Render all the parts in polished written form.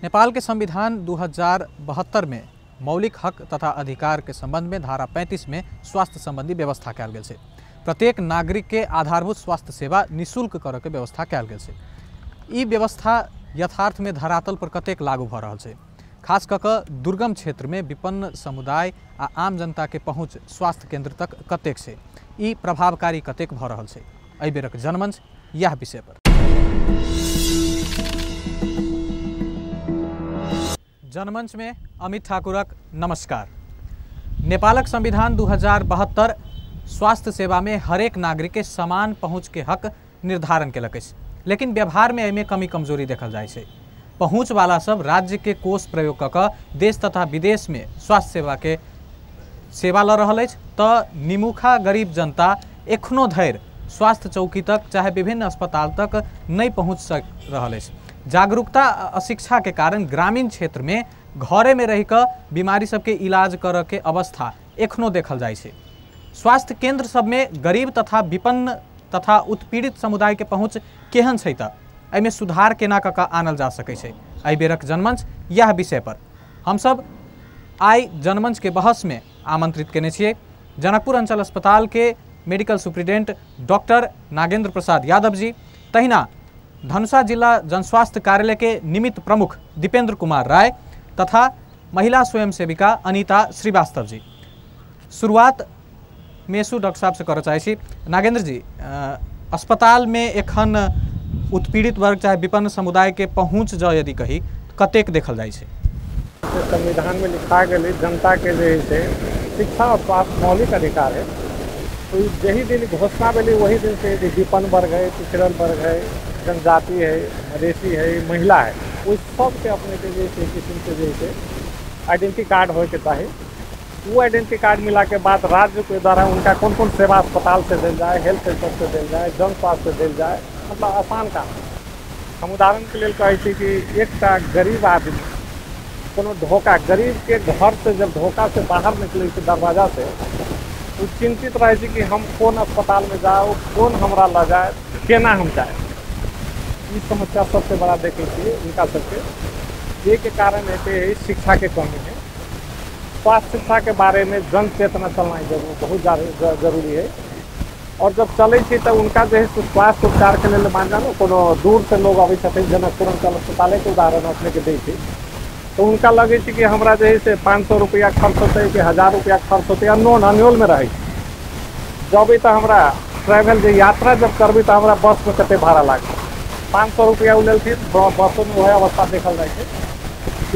नेपाल के संविधान 2072 में मौलिक हक तथा अधिकार के संबंध में धारा 35 में स्वास्थ्य संबंधी व्यवस्था कयल गेल छै। प्रत्येक नागरिक के आधारभूत स्वास्थ्य सेवा निःशुल्क करऽ के व्यवस्था कयल गेल छै। ई व्यवस्था यथार्थ में धरातल पर कतेक लागू भऽ रहल छै? खास कऽ कऽ दुर्गम क्षेत्र में विपन्न समुदाय आ आम जनता के पहुँच स्वास्थ्य केंद्र तक कतेक छै? ई प्रभावकारी कतेक भऽ रहल छै? एहि बेरक जनमंच यह विषय पर। जनमंच में अमित ठाकुरक नमस्कार। नेपालक संविधान 2072 स्वास्थ्य सेवा में हरेक नागरिक के समान पहुँच के हक निर्धारण केलक अछि, लेकिन व्यवहार में एहिमे कमी कमजोरी देखल जाइ छै। पहुँच वाला सब राज्य के कोष प्रयोग कऽ कऽ देश तथा विदेश में स्वास्थ्य सेवा के सेवा लऽ रहल अछि, तऽ निमुखा गरीब जनता एखनो धरि स्वास्थ्य चौकी तक चाहे विभिन्न अस्पताल तक नहि पहुँच सक रहल अछि। जागरूकता अशिक्षा के कारण ग्रामीण क्षेत्र में घरे में रहि कऽ बीमारी सबके इलाज करऽ के अवस्था एखनो देखल जाइ छै। स्वास्थ्य केंद्र सब में गरीब तथा विपन्न तथा उत्पीड़ित समुदाय के पहुँच केहन छै, तऽ एहिमे सुधार केना कऽ कऽ आनल जा सकै छै? एहि बेरक जनमंच यह विषय पर हमसब आइ जनमंच के बहस में आमंत्रित केने छियै जनकपुर अंचल अस्पताल के medical superintendent doctor Nagendra Prasad Yadav ji, तहिना धनुषा जिला जनस्वास्थ्य कार्यालय के निमित्त प्रमुख दीपेंद्र कुमार राय तथा महिला स्वयंसेविका अनिता श्रीवास्तव जी। शुरुआत मेसू डॉक्टर साहब से करऽ चाहै छी। नागेंद्र जी, अस्पताल में एखन उत्पीड़ित वर्ग चाहे विपन्न समुदाय के पहुँच जँ यदि कही कतेक देखल जाइ छै? संविधान में लिखा गेलै जनता के जे है शिक्षा और स्वास्थ्य मौलिक अधिकार है, तो जही दिन घोषणा भेलै वही दिन से यदि विपन्न वर्ग है, पिछड़ल वर्ग है, जनजाति है, मधेसी है, महिला है, ओहि सबके अपने के जे है किस्म के जे है आइडेंटिटी कार्ड होइके चाही। वो आइडेंटिटी कार्ड मिला के बाद राज्य के द्वारा उनका कौन कौन सेवा अस्पताल से दिल जाए, हेल्थ सेंटर से दिल जाए, जन स्वास्थ्य से दिल जाए, मतलब आसान काम। हम उदाहरण के लिए कहै छी कि एकटा गरीब आदमी कोनो धोखा, गरीब के घर से जब धोखा से बाहर निकलै छै दरवाजा से, ओ चिंतित रहै छै कि हम कोन अस्पताल में जाउ, कोन हमरा लऽ जाए, केना हम जाए। ई समस्या सबसे बड़ा देखै छियै उनका सबके। एहिके कारण हेतै है शिक्षा के कमी है। स्वास्थ्य शिक्षा के बारे में जन चेतना चलना जरूर बहुत ज़्यादा जरूरी है। और जब चलै छै तऽ उनका जे है स्वास्थ्य उपचार के लेल मान जानो कोनो दूर से लोग अबै छथिन, जनकपुर अंचल अस्पताले के उदाहरण अपने के दै छै, तो उनका लगै छै कि हमरा जे है से 500 रुपया खर्च होतै कि 1000 रुपया खर्च होतै, अनोन अन्योल में रहै जबै तऽ हमरा ट्रेवल जे यात्रा जब करबै तऽ हमरा बसमे कते भाड़ा लागतै, 500 रुपया ओ लेलथिन, बसोमे वएह अवस्था देखल जाइ छै।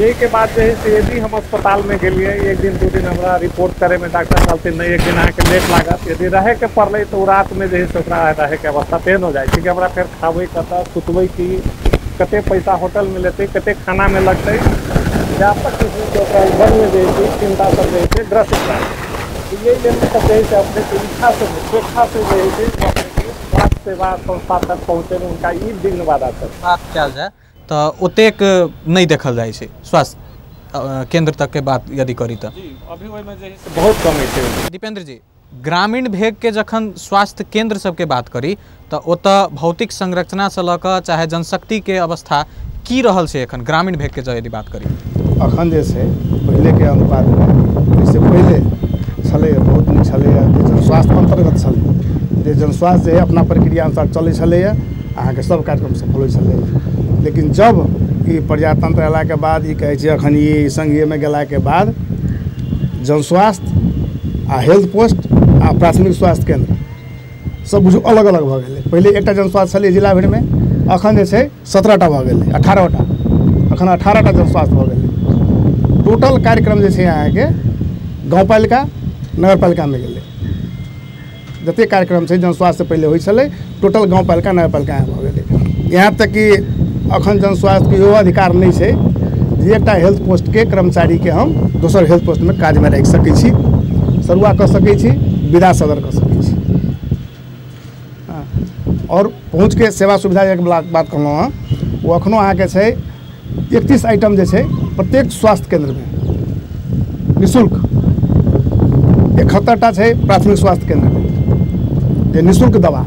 एहिके बाद जे है से यदि हम अस्पतालमे गेलियै, एक दिन दू दिन हमरा रिपोर्ट करैमे डॉक्टर कहलथिन नहि एक दिन अहाँके लेट लागत, यदि रहैके पड़लै तऽ ओ रातिमे जे है से ओकरा रहैके अवस्था तेहन हो जाइ छै कि हमरा फेर खाबै कतऽ, सुतबै की, कते पैसा होटलमे लेतै, कते खानामे लगतै, व्यापक किस्मके ओकरा मनमे जे है चिन्ता सब जे है ग्रसित रहै। यही लेल सब जे है से अपनेके इच्छा से स्वेच्छा से जे है से अपनेके स्वास्थ्य सेवा संस्था तक पहुँचैमे उनका ई विघ्न बाधा सब बात कयल जाय तऽ ओतेक नहि देखल जाइ छै स्वास्थ्य केंद्र तक के बात यदि करी तऽ अभी ओहिमे जे है से बहुत कमी छै। दीपेंद्र जी, ग्रामीण भेग के जखन स्वास्थ्य केंद्र सबके बात करी तऽ ओतऽ भौतिक संरचना से लऽ कऽ चाहे जनशक्ति के अवस्था की रहल छै एखन ग्रामीण भेग के जँ यदि बात करी? अखन जे छै पहिलेके अनुपातमे ओहिसँ पहिले छलैए बहुत नीक छलैए जे जनस्वास्थ्य अन्तर्गत छलै, जे जनस्वास्थ्य जे है अपना प्रक्रिया अनुसार चलै छलैए, अहाँके सब कार्यक्रम सफल होइ छलैए। लेकिन जब ई प्रजातंत्र अयलाके बाद ई कहै छै अखन ई संघीयमे गेलाके बाद जनस्वास्थ्य आ हेल्थ पोस्ट आ प्राथमिक स्वास्थ्य केंद्र सब बुझू अलग अलग भऽ गेलै। पहिले एकटा जनस्वास्थ्य छलै जिला भरिमे, अखन जे छै 17टा भऽ गेलै, 18टा, अखन 18टा जनस्वास्थ्य भऽ गेलै। टोटल कार्यक्रम जे छै अहाँके गाँवपालिका नगरपालिकामे गेलै, जतेक कार्यक्रम छै जनस्वास्थ्य पहिले होइ छलै टोटल गाँवपालिका नगरपालिकामे भऽ गेलै। यहाँ तक कि अखन जनस्वास्थ्यके इहो अधिकार नहि छै जे एकटा हेल्थ पोस्टके कर्मचारीके हम दोसर हेल्थ पोस्टमे काजमे राखि सकै छी, सरुआ कऽ सकै छी, विदा सदर कऽ सकै छी। आओर पहुँचके सेवा सुविधा एक बात कहलहुँ हँ, ओ अखनो अहाँके छै 31 आइटम जे छै प्रत्येक स्वास्थ्य केन्द्रमे निःशुल्क, 71टा छै प्राथमिक स्वास्थ्य केन्द्रमे जे निःशुल्क दवा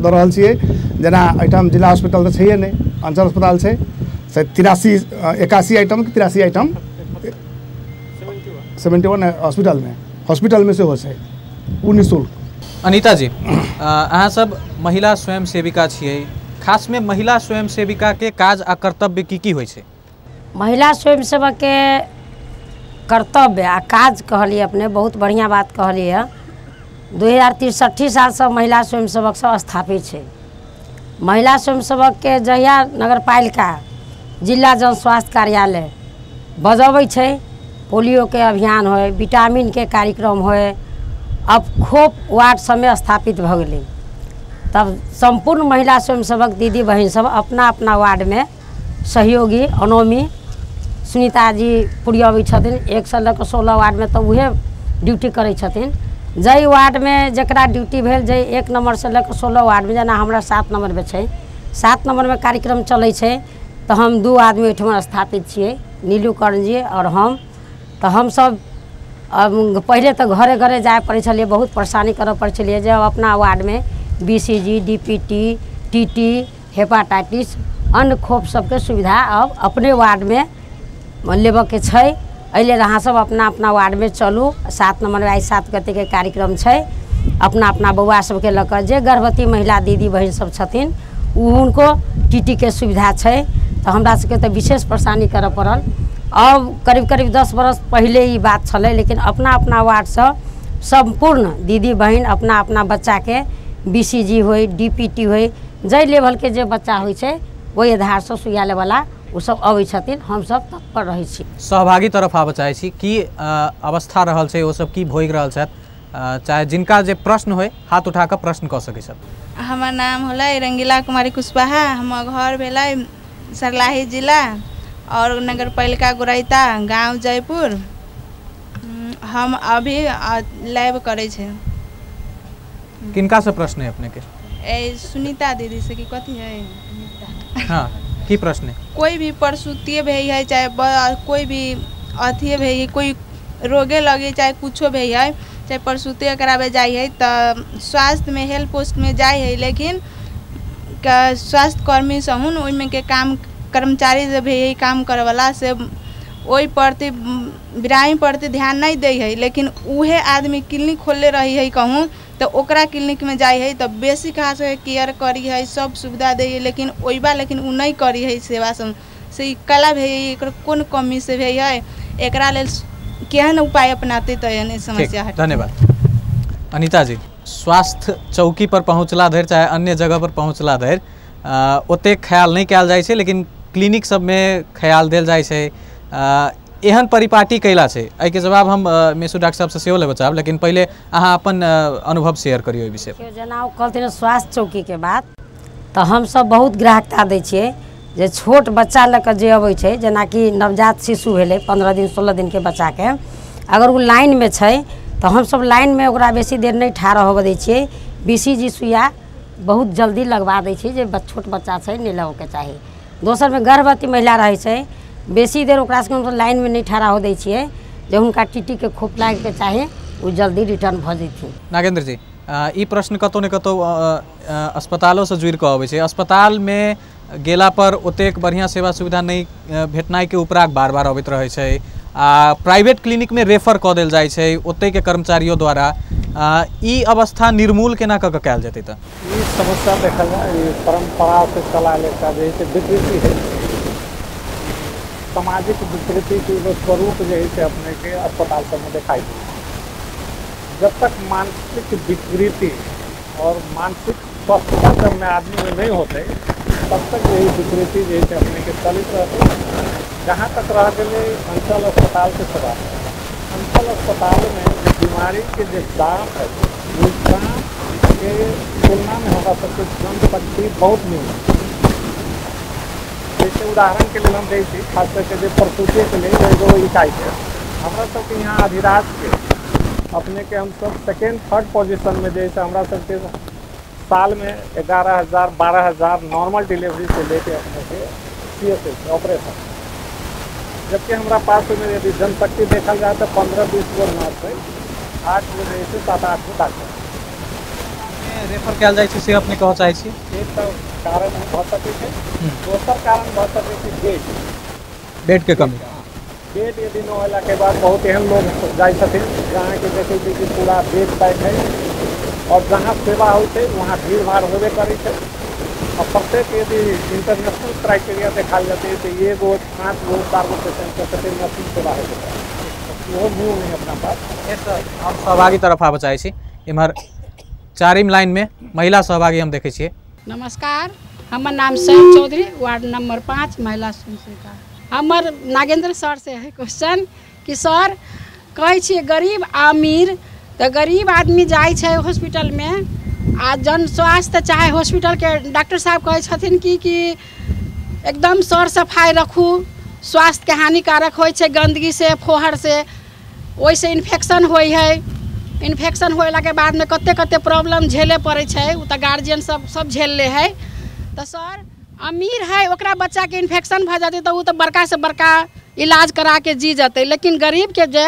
दऽ रहल छियै। जेना एहिठाम जिला हॉस्पिटल तऽ छैहे नहि, अंचल अस्पताल छै, शायद 83 81 आइटम कि 83 आइटम 71 हॉस्पिटलमे सेहो छै ओ निःशुल्क। अनिता जी, अहाँ सब महिला स्वयंसेविका छियै, खासमे महिला स्वयंसेविकाके काज आ कर्तव्य की की होइ छै? महिला स्वयंसेवकके कर्तव्य आ काज कहलिए अपने, बहुत बढ़िआँ बात कहलिए। 2063 सालसँ महिला स्वयंसेवक सब स्थापित छै। महिला स्वयंसेवकके जहिया नगरपालिका जिला जन स्वास्थ्य कार्यालय बजबै छै, पोलियोके अभियान होय, विटामिनके कार्यक्रम होय, अब खोप वार्ड सबमे स्थापित भऽ गेलै, तब सम्पूर्ण महिला स्वयंसेवक दीदी बहिन सब अपना अपना वार्डमे सहयोगी अनोमी सुनीता जी पुरियाबै छथिन, 1 से लऽ कऽ 16 वार्डमे तऽ उहे ड्यूटी करै छथिन। जाहि वार्डमे जकरा ड्यूटी भेल, जाहि 1 नम्बरसँ लऽ कऽ 16 वार्डमे, जेना हमरा 7 नम्बरमे छै, 7 नम्बरमे कार्यक्रम चलै छै तऽ हम 2 आदमी ओहिठमा स्थापित छियै, नीलू कर्ण जी आओर हम। तऽ हमसब अब पहिले तऽ घरे घरे जाय पड़ै छलियै, बहुत परेशानी करऽ पड़ै छलियै। जब अपना वार्डमे BCG, DPT, TT, hepatitis अन्य खोप सबके सुविधा अब अपने वार्डमे लेबऽके छै। एहि लेल अहाँ सब अपना अपना वार्डमे चलू। 7 नम्बर आइ 7 गतेके कार्यक्रम छै, अपना अपना बौआ सबके लऽ कऽ जे गर्भवती महिला दीदी बहिन सब छथिन ओ हुनको टीटीके सुविधा छै। तऽ हमरा सबके तऽ विशेष परेशानी करऽ पड़ल। अब करीब करीब 10 बरस पहिले ई बात छलै, लेकिन अपना अपना वार्डसँ सम्पूर्ण दीदी बहिन अपना अपना बच्चाके BCG होइ, DPT होइ, जाहि लेवलके जे बच्चा होइ छै ओहि आधारसँ सुइया लेवला ओसब अबै छथिन, हमसब तत्पर रहै छी। सहभागी तरफ आबऽ चाहै छी, की अवस्था रहल छै, ओसब की भोगि रहल छथि, चाहे जिनका जे प्रश्न होइ हाथ उठा कऽ प्रश्न कऽ सकै छथि। हमर नाम होलै रंगीला कुमारी कुशवाहा, हमर घर भेलै सरलाही जिला और नगरपालिका गोरैता, गांव जयपुर। हम अभी लैब करै छै। किनका से प्रश्न है अपने के? ए सुनीता दीदी से कि कथी है। हाँ, की प्रश्न है? कोई भी प्रसूतिये भई है, चाहे कोई भी अथिये भई है, कोई रोगे लगे चाहे कुछो भई है, चाहे प्रसूतिये करावे जाइ है तो स्वास्थ्य में हेल्थ पोस्ट में जाइ है, लेकिन स्वास्थ्य कर्मी सहुन ओहिमे के काम कर्मचारी जे भी काम करवला से ओहि प्रति बिराई प्रति ध्यान नहीं दै है, लेकिन उहे आदमी क्लिनिक खोलले रही है कहूँ तो ओकरा क्लिनिक में जाइ है तो बेसी खास केयर करी है, सब सुविधा दै है, लेकिन ओइबा लेकिन उ नहीं करी है सेवा सब से। कला भे एकर कोन कमी से भे है, एकरा लेल केहन उपाय अपनाते तो एहन समस्या हटे। धन्यवाद। अनिता जी, स्वास्थ्य चौकी पर पहुँचला धरि चाहे अन्य जगह पर पहुँचला धरि ओतेक ख्याल नहीं कयल जाइ छै, लेकिन क्लिनिक सबमे ख्याल देल जाइ छै। एहन परिपाटी कैला छै, एहिके जवाब हम मेसू डॉक्टर साहब से सेहो लेबऽ चाहब, लेकिन पहिले अहाँ अपन अनुभव शेयर करियौ एहि विषय पर। जेना ओ कहलथिन स्वास्थ्य चौकीके बात, तऽ हमसब बहुत ग्राहकता दै छियै जे छोट बच्चा लऽ कऽ जे अबै छै, जेनाकि नवजात शिशु भेलै 15 दिन 16 दिनके बच्चाके, अगर ओ लाइनमे छै तऽ हमसब लाइनमे ओकरा बेसी देर नहि ठाढ़ होबऽ दै छियै। BCG सुइया बहुत जल्दी लगवा दै छियै, जे छोट बच्चा छै नहि लगबऽके चाही। दोसरमे गर्भवती महिला रहै छै, बेसी देर ओकरा सबके हमसब लाइनमे नहि ठाढ़ा हो दै छियै, जे हुनका टीटीके खोप लागैके चाही ओ जल्दी रिटर्न भऽ जेथिन। नागेंद्र जी, ई प्रश्न कतहु ने कतहु अस्पतालोसँ जुड़ि कऽ अबै छै। अस्पतालमे गेला पर ओतेक बढ़िआँ सेवा सुविधा नहि भेटनाइके उपराग बार बार अबैत रहै छै, आ प्राइवेट क्लिनिकमे रेफर कऽ देल जाइ छै ओतहिके कर्मचारियों द्वारा। ई अवस्था निर्मूल केना कऽ कयल जेतै? तऽ ई समस्या देखल जाय परम्परा से चला एकटा जे है विकृति है, सामाजिक विकृति के एगो स्वरूप जे है से अपने के अस्पताल सब में दिखाई दे। जब तक मानसिक विकृति और मानसिक स्वस्थता जब में आदमी में नहीं होते तब तक यही विकृति जे है अपने के चलित रहते। जहाँ तक रह गए अंचल अस्पताल के सवाल, अंचल अस्पताल में जो बीमारी के जो दाम है उस दाम के तुलना में हमारा सबके जनशक्ति बहुत न्यून है। जैसे उदाहरण के लिए हम दै छी, खास करके जे प्रसूति के लिए एगो इकाई है हमारा सबके यहाँ अधिराज के अपने के हम सब सेकेंड थर्ड पोजिशन में जैसे हमारा सबके साल में 11,000 12,000 नॉर्मल डिलीवरी से लेके अपने के CSS operation, जबकि हमारा पास में यदि जनशक्ति देखल जाए तो 15-20 गो नर्स है, 8 गो जैसे 7-8 गो डॉक्टर रेफर कयल जाइ छै, से अपने कहऽ चाहै छी? तो कारण भऽ सकै छै। दोसर कारण भऽ सकै छै बेड, बेडके कमी। बेड यदि न होलाके बाद बहुत एहन लोग जाइ छथिन जहाँके देखै छी कि पूरा बेड पैक है और जहाँ सेवा होइ छै वहाँ भीड़ भाड़ होबे करै छै। और प्रत्येक यदि इंटरनेशनल क्राइटेरिया देखायल जेतै तऽ 1 गो 5 गो 4 गो पेशेंट के खातिर नर्सिंग सेवा होइके चाही, ओहो न्यून है अपना पास। हम सहभागी तरफ आबऽ चाहै छी। इम्हर चारिम लाइनमे महिला सहभागी हम देखै छियै। नमस्कार, हमर नाम शैल चौधरी, वार्ड नंबर 5, महिला स्वयंसेविका। हमर नागेंद्र सर से है क्वेश्चन कि सर कहै छियै गरीब आ अमीर, तऽ गरीब आदमी जाइ छै हॉस्पिटलमे आ जन स्वास्थ्य चाहे हॉस्पिटलके डॉक्टर साहब कहै छथिन कि एकदम सर सफाइ रखू, स्वास्थ्यके हानिकारक होइ छै गन्दगीसँ, फोहरसँ, ओहिसँ इन्फेक्शन होइ है, इन्फेक्शन होलाके बादमे कते कते प्रॉब्लम झेले पड़ै छै, ओ तऽ गार्जियन सब सब झेल ले है। तऽ सर अमीर है ओकरा बच्चाके इन्फेक्शन भऽ जेतै तऽ ओ तऽ बड़कासँ बड़का इलाज कराके जी जेतै, लेकिन गरीबके जे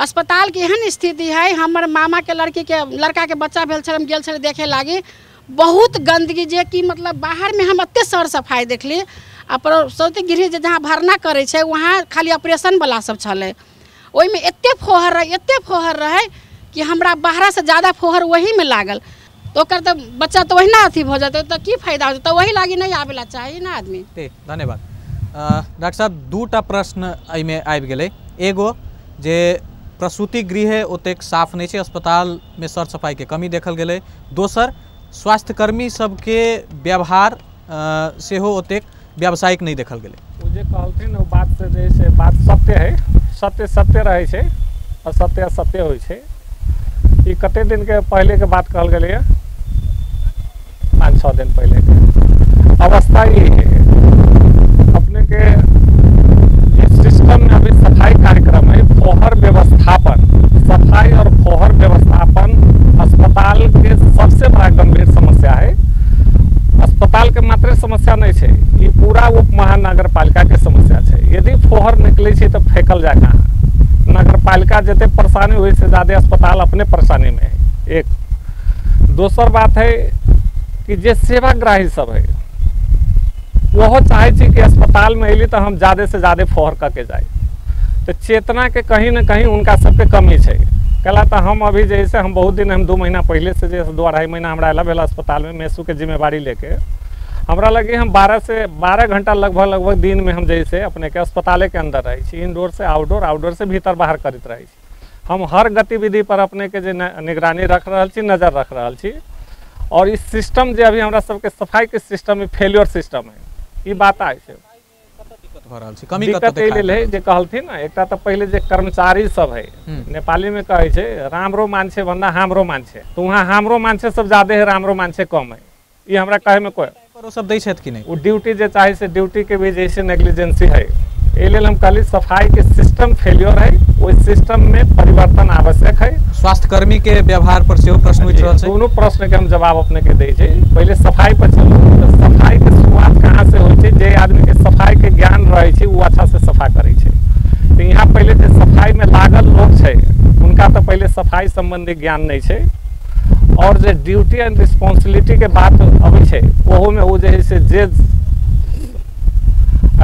अस्पतालके एहन स्थिति है। हमर मामाके लड़कीके लड़काके बच्चा भेल छलै, हम गेल छलै देखे लागी, बहुत गन्दगी जे कि मतलब बाहरमे हम एते सर सफाइ देखली आ प्रसूति गृह जे जहाँ भरना करै छै वहाँ खाली ऑपरेशनवला सब छलै, ओहिमे एते फोहर रहै, एते फोहर रहै कि हमरा बाहरसँ ज्यादा फोहर ओहीमे लागल, तऽ ओकर तऽ बच्चा तऽ ओहिना अथी भऽ जेतै, तऽ की फायदा हो? तऽ ओही लागी नहि आबै ला चाही ने आदमी। ठीक, धन्यवाद। डॉक्टर साहब, दूटा प्रश्न एहिमे आबि गेलै। एगो जे प्रसूति गृह ओतेक साफ नहि छै, अस्पतालमे सर सफाइके कमी देखल गेलै। दोसर स्वास्थ्यकर्मी सबके व्यवहार सेहो ओतेक व्यावसायिक नहि देखल गेलै। ओ जे कहलथिन ओ बात से जे से बात सत्य है, सत्य सत्य रहै छै, असत्य असत्य होइ छै। ई कते दिनके पहिलेके बात कहल गेलैए? 5-6 दिन पहले के अवस्था ई है। अपने के जिस सिस्टम में अभी सफाई कार्यक्रम है, फोहर व्यवस्थापन, सफाई और फोहर व्यवस्थापन अस्पताल के सबसे बड़ा गंभीर समस्या है। अस्पताल के मात्र समस्या नहीं है, ई पूरा उप महानगर पालिका के समस्या है। यदि फोहर निकले छै तो फेंकल जाए कहाँ? नगर पालिका जते परेशानी हुई से ज़्यादा अस्पताल अपने परेशानी में है। एक दोसर बात है कि जे सेवाग्राही सब है वह चाहे छी कि अस्पताल में अली तो हम ज़्यादा से ज़्यादा फोहर करके जाए, तो चेतना के कहीं ना कहीं उनका सबके कमी है। कहला तो हम अभी जैसे हम बहुत दिन, हम 2 महीना पहले से जैसे 2-2.5 महीना हमरा अला भेल अस्पताल में मेसू के जिम्मेवारी लेके, हमरा लगे हम 12 से 12 घंटा लगभग लगभग दिन में हम जैसे अपने के अस्पताले के अंदर रहे छी, इंडोर से आउटडोर, आउटडोर से भीतर बाहर करैत रहे छी। हम हर गतिविधि पर अपने के जे निगरानी रख रहल छी, नजर रख रहल छी। और इस सिस्टम जे अभी हमरा सबके सफाई के सिस्टम में फेल्योर सिस्टम है, ई बात आय छै। दिक्कत भऽ रहल छै, कमी कतऽ दिक्कत एहि देखायल लेल है जे कहलथिन ने, एकटा तऽ पहिले जे कर्मचारी सब है, नेपाली में कहै छै राम्रो मान्छे भन्दा हाम्रो मान्छे, तो वहाँ हाम्रो मान्छे सब ज्यादे है, राम्रो मान्छे कम है। ई हमरा कहे में कोई पर ओ सब दै छथि कि नहि? वो ड्यूटी जे चाहे से ड्यूटी के भी जैसे नेग्लिजेंसी है। एहि लेल हम कहली सफाई के सिस्टम फेल्योर है, ओहि सिस्टम में परिवर्तन आवश्यक है। स्वास्थ्यकर्मी के व्यवहार पर सेहो प्रश्न उठि रहल छै। दोनों प्रश्न के हम जवाब अपने के दै छै। पहिले सफाई पर चलू, तऽ सफाई के शुरुआत कहाँ से होइ छै? जे आदमी के सफाई के ज्ञान रहै छै ओ अच्छा से सफा करै छै। तऽ यहाँ पहिले जे सफाई में लागल लोग छै उनका तऽ पहिले सफाई संबंधी ज्ञान नहीं छै। और जे ड्यूटी एंड रिस्पॉन्सिबिलिटी के बात अबै छै ओहोमे ओ जे है से जे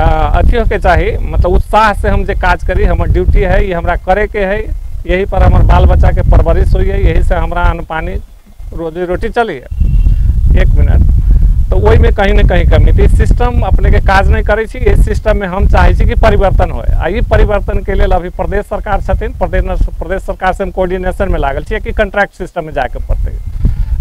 अथी होके चाही, मतलब उत्साह से हम जे काज करी, हमर ड्यूटी है, ई हमरा करे के है, यही पर हमर बाल बच्चा के परवरिश होइए, यही से हमरा अन्न पानी रोजी रोटी चलैए। एक मिनट, तो ओहिमे कहीं ने कहीं कमी। तऽ ई सिस्टम अपने के काज नहीं करै छी। एहि सिस्टममे हम चाहै छी कि परिवर्तन होय, आ ई परिवर्तनके लेल अभी प्रदेश सरकार छथिन, प्रदेश प्रदेश सरकार से हम कोऑर्डिनेशनमे लागल छी कि कॉन्ट्रैक्ट सिस्टममे जायके पड़तै।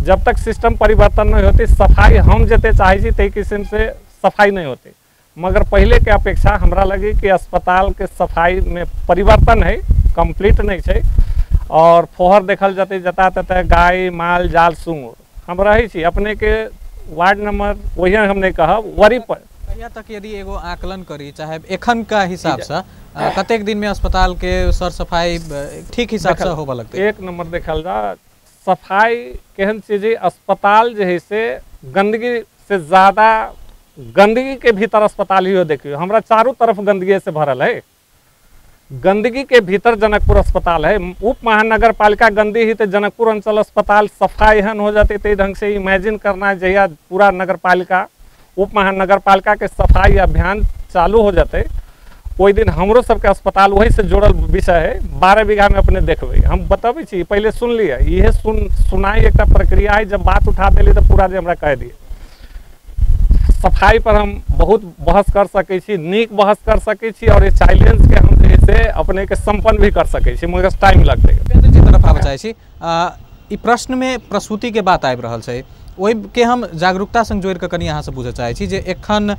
जब तक सिस्टम परिवर्तन नहीं होतै, सफाई हम जते चाहै छी ताहि किस्म से सफाई नहीं होतै। मगर पहले के अपेक्षा हमरा लगे कि अस्पताल के सफाई में परिवर्तन है, कंप्लीट नहीं छै। और फोहर देखल जतै जता ततऽ गाय माल जाल सुँगुर। हम रहै छी अपने के वार्ड नंबर वही हम नहीं कहब वरी पर। कहिया तक यदि एगो आकलन करी, चाहे एखन का हिसाबसँ कतेक दिन में अस्पताल के सर सफाई ठीक हिसाबसँ होबऽ लगतै? एक नंबर देखल जा, सफाई केहन चीज है, अस्पताल जे है से गंदगी से ज़्यादा गंदगी के भीतर अस्पताल ही हो। देखियो हमरा चारों तरफ गंदगी से भरल है, गंदगी के भीतर जनकपुर अस्पताल है। उप महानगर पालिका गंदी ही तो जनकपुर अंचल अस्पताल सफाई एहन हो जाती ते ढंग से इमेजिन करना जहिया पूरा नगर पालिका उप महानगरपालिका के सफाई अभियान चालू हो जतै ओहि दिन हमरो सबके अस्पताल वही से जुड़ल विषय है। 12 बीघा में अपने देखबै, हम बतबै छी, पहिले सुन लिअ, इहे सुनाई एकटा प्रक्रिया है। जब बात उठा देली तऽ पूरा जे हमरा कह दिए। सफाई पर हम बहुत बहस कर सकै छी, नीक बहस कर सकै छी और ये चैलेंज के हम जे से अपने के संपन्न भी कर सकै छी, मगर टाइम लगतै। उपेंद्र जी तरफ आबऽ चाहै छी, ई प्रश्न में प्रसूति के बात आबि रहल छै, ओहिके हम जागरूकता संग जोड़ि कऽ कनि अहाँसँ बुझऽ चाहै छी जे एखन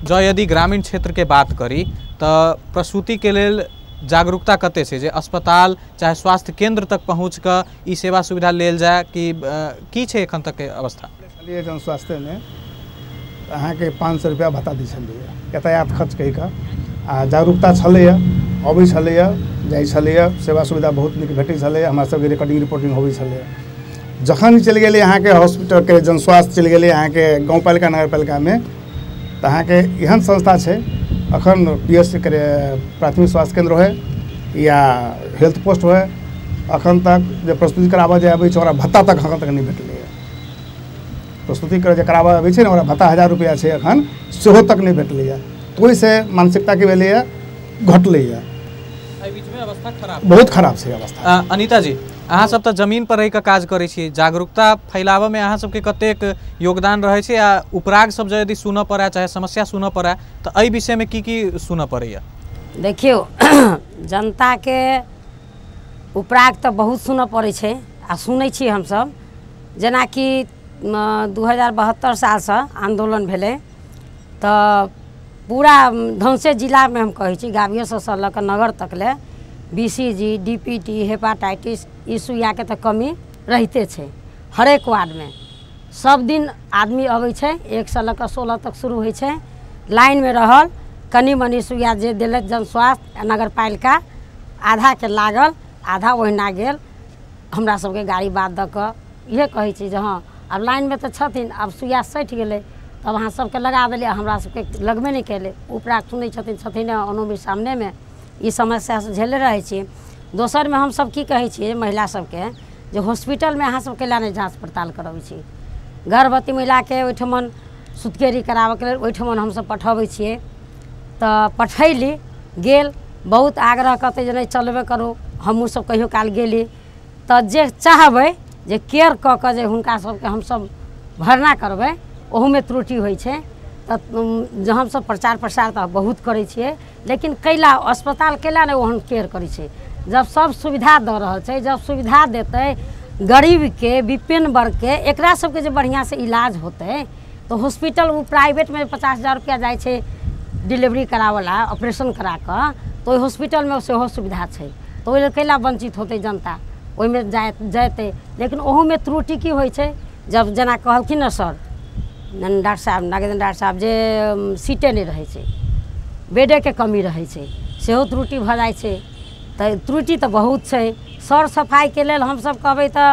जँ यदि ग्रामीण क्षेत्रके बात करी तऽ प्रसूतिके लेल जागरूकता कते छै जे अस्पताल चाहे स्वास्थ्य केंद्र तक पहुँच कऽ ई सेवा सुविधा लेल जाय कि की छै एखन तक के अवस्था? छलियै जन स्वास्थ्यमे अहाँके 500 रुपैआ भत्ता दै छलैए यातायात खर्च कहि कऽ, आ जागरूकता छलैए, अबै छलैए, जाइ छलैए, सेवा सुविधा बहुत नीक भेटै छलैए, हमरा सबके रिकॉर्डिंग रिपोर्टिंग होबै छलैए। जखन चलि गेलै अहाँके हॉस्पिटलके जन स्वास्थ्य चलि गेलै अहाँके गाँवपालिका नगरपालिकामे, तऽ अहाँके एहन संस्था छै अखन पी एस सी करे प्राथमिक स्वास्थ्य केंद्र होय या हेल्थ पोस्ट होय, अखन तक जे प्रस्तुति कराबऽ जे आबै छै ओकरा भत्ता तक अखन तक नहि भेटलैए। प्रस्तुति जे कराबऽ आबै छै ने ओकरा भत्ता 1000 रुपैआ छै अखन, सेहो तक नहि भेटलैए। तऽ ओहिसँ मानसिकता की भेलैए, घटलैए। एहि बीचमे अवस्था खराब, बहुत खराब छै अवस्था। अनिता जी, अहाँ सब तऽ जमीन पर रहि कऽ काज करै छियै, जागरूकता फैलाबऽमे अहाँ सबके कतेक योगदान रहै छै आ उपराग सब जे यदि सुनऽ पड़ै चाहे समस्या सुनऽ पड़ै तऽ एहि विषयमे की की सुनऽ पड़ैया? देखियौ, जनताके उपराग तऽ बहुत सुनऽ पड़ै छै आ सुनै छी हमसब। जेनाकि 2072 सालसँ आन्दोलन भेलै तऽ पूरा धनसे जिलामे हम कहै छी गावियोसँ लऽ कऽ नगर तक ले BCG, DPT, hepatitis ई सुइयाके तऽ कमी रहिते छै हरेक वार्डमे। सब दिन आदमी अबै छै, 1 से लऽ कऽ 16 तक शुरू होइ छै, लाइनमे रहल, कनि मनि सुइया जे देलक जन स्वास्थ्य नगरपालिका, आधाके लागल, आधा ओहिना गेल। हमरा सबके गाड़ी बात दऽ कऽ इहे कहै छी जे हँ आब लाइनमे तऽ छथिन, आब सुइया सठि गेलै तब अहाँ सबके लगा देलियै, हमरा सबके लगबे नहि केलै। उपरा सुनै छथिन छथिन अनोमी सामनेमे, ई समस्यासँ झेले रहै छी। दोसरमे हमसब की कहै छियै महिला सबके जे हॉस्पिटलमे अहाँ सब कैला नहि जाँच पड़ताल करबै छी? गर्भवती महिलाके ओहिठमन सुतकेरी कराबऽके लेल ओहिठमन हमसब पठबै छियै, तऽ पठैली गेल, बहुत आग्रह करतै जे नहि चलबे करू, हमहूँ सब कहियो काल गेली तऽ जे चाहबै जे केयर कऽ कऽ जे हुनका सबके हमसब भरना करबै, ओहूमे त्रुटि होइ छै। तऽ जे हमसब प्रचार प्रसार तऽ बहुत करै छियै, लेकिन कैला अस्पताल कैला नहि ओहन केयर करै छै? जब सब सुविधा दऽ रहल छै, जब सुविधा देतै गरीबके, विपिन्न वर्गके, एकरा सबके जे बढ़िआँसँ इलाज होतै तऽ हॉस्पिटल ओ प्राइवेटमे 50,000 रुपैआ जाइ छै डिलीवरी कराबऽला, ऑपरेशन करा कऽ, तऽ ओहि हॉस्पिटलमे सेहो सुविधा छै, तऽ ओहि लेल कैला वञ्चित होतै जनता? ओहिमे जयतै। लेकिन ओहूमे त्रुटि की होइ छै, जब जेना कहलखिन ने सर डॉक्टर साहब, नागेन्द्र डॉक्टर साहब, जे सीटे नहि रहै छै, बेडेके कमी रहै छै, सेहो त्रुटि भऽ जाइ छै। तऽ त्रुटि तऽ बहुत छै। सर सफाइके लेल हमसब कहबै तऽ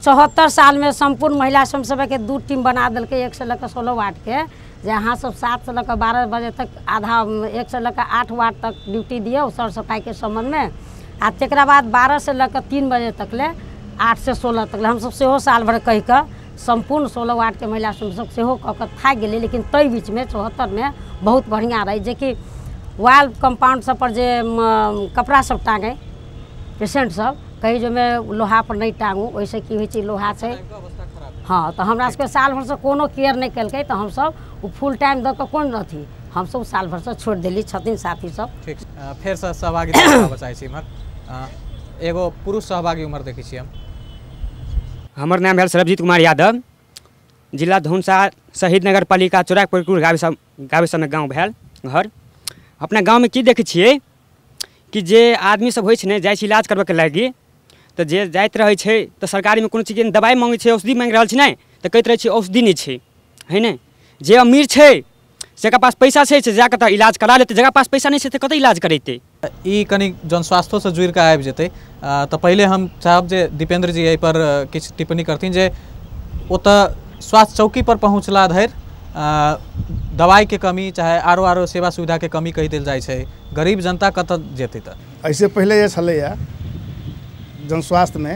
74 सालमे सम्पूर्ण महिला स्वयंसेवकके 2 टीम बना देलकै, 1 से लऽ कऽ 16 वार्डके, जे अहाँ सब 7 से लऽ कऽ 12 बजे तक आधा, 1 से लऽ कऽ 8 वार्ड तक ड्यूटी दियौ सर सफाइके सम्बन्धमे, आ तकरा बाद 12 से लऽ कऽ 3 बजे तक ले 8 से 16 तक ले हमसब सेहो साल भरि कहि कऽ सम्पूर्ण 16 वार्डके महिला स्वयंसेवक सेहो कऽ कऽ थाकि गेलै। लेकिन ताहि बीचमे 74मे बहुत बढ़िआँ रहै, जेकि वाल कम्पाउंड सब पर जे कपड़ा सब टाँगै पेशेंट सब, कही जे ओहिमे लोहा पर नहि टाँगू, ओहिसँ की होइ छै लोहा छै। हाँ, तऽ हमरा सबके साल भरिसँ कोनो केयर नहि केलकै, तऽ हमसब ओ फुल टाइम दऽ कऽ कोन अथी हमसब साल भरिसँ छोड़ि देली। छथिन साथी सब। ठीक, फेरसँ सहभागी चाहै छी इम्हर एगो पुरुष सहभागी उम्हर देखै छी हम। हमर नाम भेल सरबजीत कुमार यादव, जिला धनुषा, शहीद नगर पालिका, चोरापुर गावे सबमे गाँव भेल घर। अपना गाँवमे की देखै छियै कि जे आदमी सब होइ छै ने, जाइ छै इलाज करबैके लागि, तऽ जे जाइत रहै छै तऽ सरकारीमे कोनो चीजके दबाइ माँगै छै, औषधि माँगि रहल छै ने, तऽ कहैत रहै छै औषधि नहि छै, है ने। जे अमीर छै जकरा पास पैसा छै से जाकऽ तऽ इलाज करा लेतै, जकरा पास पैसा नहि छै तऽ कतऽ इलाज करेतै। ई कनि जनस्वास्थ्योसँ जुड़ि कऽ आबि जेतै तऽ पहिले हम चाहब जे दीपेंद्र जी एहिपर किछु टिप्पणी करथिन जे ओतऽ स्वास्थ्य चौकी पर पहुँचला धरि दवाइके कमी चाहे आरो आरो सेवा सुविधाके कमी कहि देल जाइ छै, गरीब जनता कतऽ जेतै? तऽ एहिसँ पहिले जे छलैए जनस्वास्थ्यमे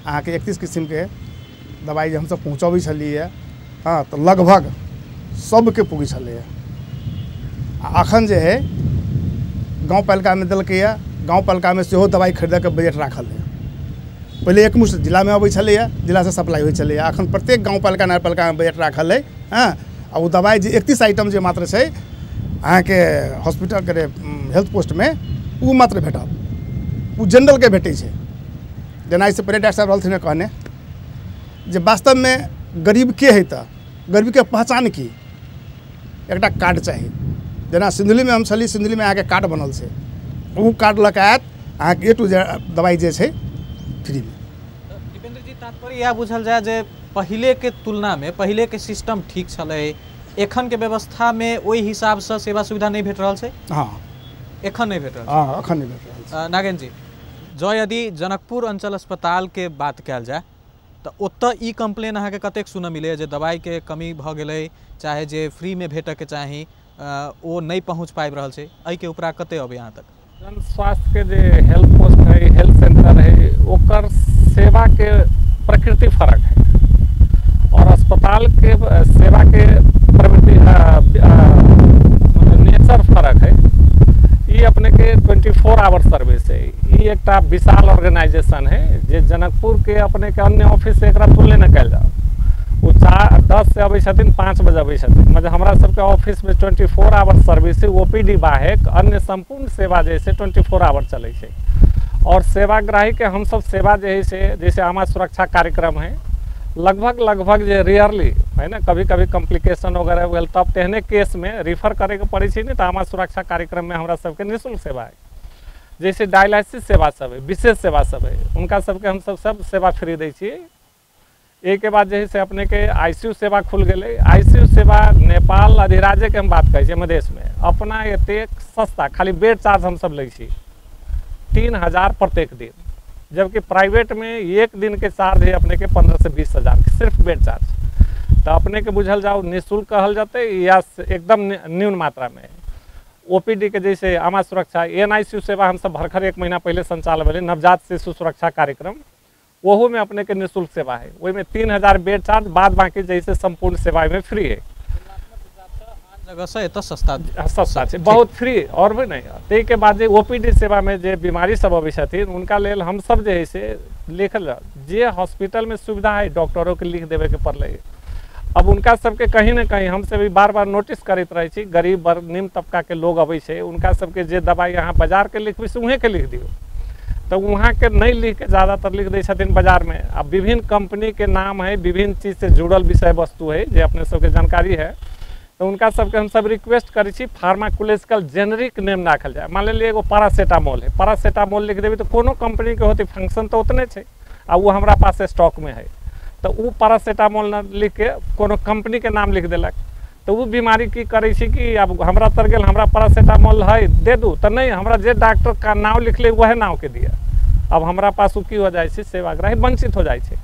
अहाँके 31 किसिमके दवाइ जे हमसब पहुँचबै छलियै, हँ तऽ लगभग सबके पुगै छलैए। आ अखन जे है गाँवपालिकामे देलकैए, गाँवपालिकामे सेहो दवाइ खरीदऽके बजट राखल है। पहिले एकमुश्त जिलामे अबै छलैए, जिलासँ सप्लाई होइ छलैए, अखन प्रत्येक गाँवपालिका नगरपालिकामे बजट राखल है। हँ, आ ओ दवाइ जे 31 आइटम जे मात्र छै अहाँके हॉस्पिटलके हेल्थ पोस्टमे, ओ मात्र भेटत, ओ जनरलके भेटै छै। जेना एहिसँ पहिले डॉक्टर साहब रहलथिन कहने जे वास्तवमे गरीब के है, तऽ गरीबके पहचान की, एकटा कार्ड चाही। जेना सिन्धुलीमे हम छली, सिन्धुलीमे अहाँके कार्ड बनल छै, ओ कार्ड लऽ कऽ आयत अहाँके ए टू जेड दवाइ जे छै फ्रीमे। दीपेंद्र जी, तात्पर्य इएह बुझल जाय जे पहिलेके तुलनामे पहिलेके सिस्टम ठीक छलै, एखनके व्यवस्थामे ओहि हिसाबसँ सेवा सुविधा नहि भेट रहल छै। हँ, एखन नहि भेट रहल। हँ, एखन नहि भेट रहल छै। नागेन्द्र जी, जँ यदि जनकपुर अंचल अस्पतालके बात कयल जाय तऽ ओतऽ ई कम्प्लेन अहाँके कतेक सुनऽ मिलैए जे दवाइके कमी भऽ गेलै, चाहे जे फ्रीमे भेटऽके चाही ओ नहि पहुँच पाबि रहल छै, एहिके उपरा कते अबै अहाँ तक? जन स्वास्थ्य के जे हेल्थ पोस्ट है, हेल्थ सेंटर है, ओकर सेवा के प्रकृति फर्क है और अस्पताल के सेवा के प्रवृत्ति नेचर फर्क है। ये अपने के 24 आवर सर्विस है। ये एकटा विशाल ऑर्गेनाइजेशन है जे जनकपुर के अपने के अन्य ऑफिस से एकरा तुलना न कयल जाओ। ओ 4:10 से अबै छथिन, 5 बजे अबै छथिन। मतलब हमरा सबके ऑफिस में 24 आवर सर्विस है, ओपीडी बाहेक अन्य संपूर्ण सेवा जे है 24 आवर चलै छै। और सेवाग्राही के हम सब सेवा जे है से जैसे आमा सुरक्षा कार्यक्रम है, लगभग लगभग जे रेयरली है ना, कभी कभी कॉम्प्लिकेशन वगैरह भेल तब तेहने केस में रिफर करे के पड़ै छै, नहीं तो आमा सुरक्षा कार्यक्रम में हमरा सबके निःशुल्क सेवा है। जैसे डायलिसिस सेवा सब है, विशेष सेवा सब है, उनका सबके हम सब सब सेवा फ्री दै छियै। एहिके बाद जे है से अपने के आईसीयू सेवा खुल गेलै। आईसीयू सेवा नेपाल अधिराज्य के हम बात कहै छियै, मधेशमे अपना एतेक सस्ता, खाली बेड चार्ज हम सब लै छी 3000 प्रत्येक दिन, जबकि प्राइवेट में एक दिन के चार्ज है अपने के 15 से 20 हजार सिर्फ बेड चार्ज। तो अपने के बुझल जाओ निःशुल्क कहल जाते या एकदम न्यून मात्रा में। ओपीडी के जैसे आमा सुरक्षा एनआईसीयू सेवा हम सब भरखर 1 महीना पहले संचालन भेलै, नवजात शिशु सुरक्षा कार्यक्रम, ओहू में अपने के निःशुल्क सेवा है। ओहिमे 3000 बेड चार्ज, बाद बाकी जैसे संपूर्ण सेवा में फ्री है। जगह से एतऽ सस्ता सस्ता छै, बहुत फ्री और भी नहीं। ताहिके बाद जे ओपीडी सेवा में जे बीमारी सब अबै छथिन उनका लेल हम सब जे है से लिखल जे हॉस्पिटल में सुविधा है डॉक्टरों के लिख देवे के पड़लै। अब उनका सबके कहीं ना कहीं हमसे भी बार बार नोटिस करैत रहै छी, गरीब वर्ग निम्न तबका के लोग अबै छै, उनका सबके जे दवाइ अहाँ बाजार के लिखबै से उहें के लिख दियौ, तो वहाँ के नहीं लिख के ज़्यादातर लिख दै छथिन बाजार में। अब विभिन्न कंपनी के नाम है, विभिन्न चीज से जुड़ल विषय वस्तु है जे अपने सबके जानकारी है, तो उनका सबके हम सब रिक्वेस्ट करै छी फार्माकोलॉजिकल जेनरिक नेम राखल जाए। मान लिअ एगो पैरासीटामोल है, पैरासीटामोल लिख देबै तो कोनो कंपनी के होतै, फंक्शन तो उतने छै आ वो हमरा पास स्टॉक में है, तो ओ पैरासीटामोल न लिख के कोनो कंपनी के नाम लिख देलक, तो वो बीमारी की करै छै कि अब हमरा तर गेल हमरा पैरासीटामोल है दे दू, तो नहीं, हमरा जे डॉक्टर का नाम लिखले वह नाम के दिया। अब हमरा पास ओ की हो जाइ छै, सेवाग्राही वंचित हो जाइ छै।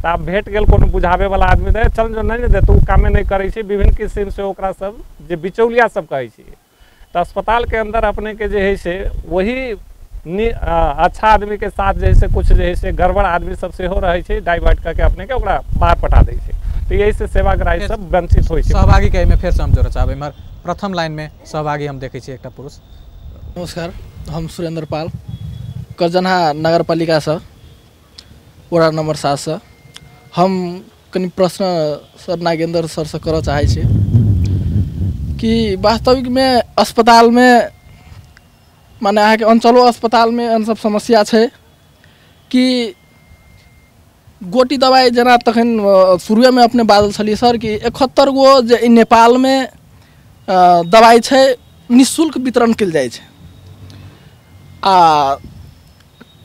तऽ आब भेट गेल कोनो बुझाबै वाला आदमी दे चल जो नहीं दे तो ओ कामे नहीं करै छै। विभिन्न किस्म से ओकरा सब जे बिचौलिया सब कहै छै। तऽ अस्पताल के अंदर अपने के जे है से वही अच्छा आदमी के साथ जे है से कुछ जे है से गड़बड़ आदमी सब सेहो रहै छै, डाइवर्ट करके अपने के ओकरा बाहर पठा दै छै। तो यही से सेवाग्राही सब वंचित होइ छै। सहभागी के एहिमे फेरसँ हम जोड़ऽ चाहब, एम्हर प्रथम लाइनमे सहभागी हम देखै छी एकटा पुरुष। नमस्कार, हम सुरेंद्र पाल, करजनहा नगरपालिकासँ, वार्ड नंबर 7 से। हम कनि प्रश्न सर नागेंद्र सरसँ करऽ चाहै छी कि वास्तविकमे अस्पतालमे माने अहाँके अंचलो अस्पतालमे एहन सब समस्या छै कि गोटी दवाइ जेना तखन शुरुएमे अपने बाजल छलियै सर कि 71 गो जे नेपालमे दवाइ छै निःशुल्क वितरण कयल जाइ छै, आ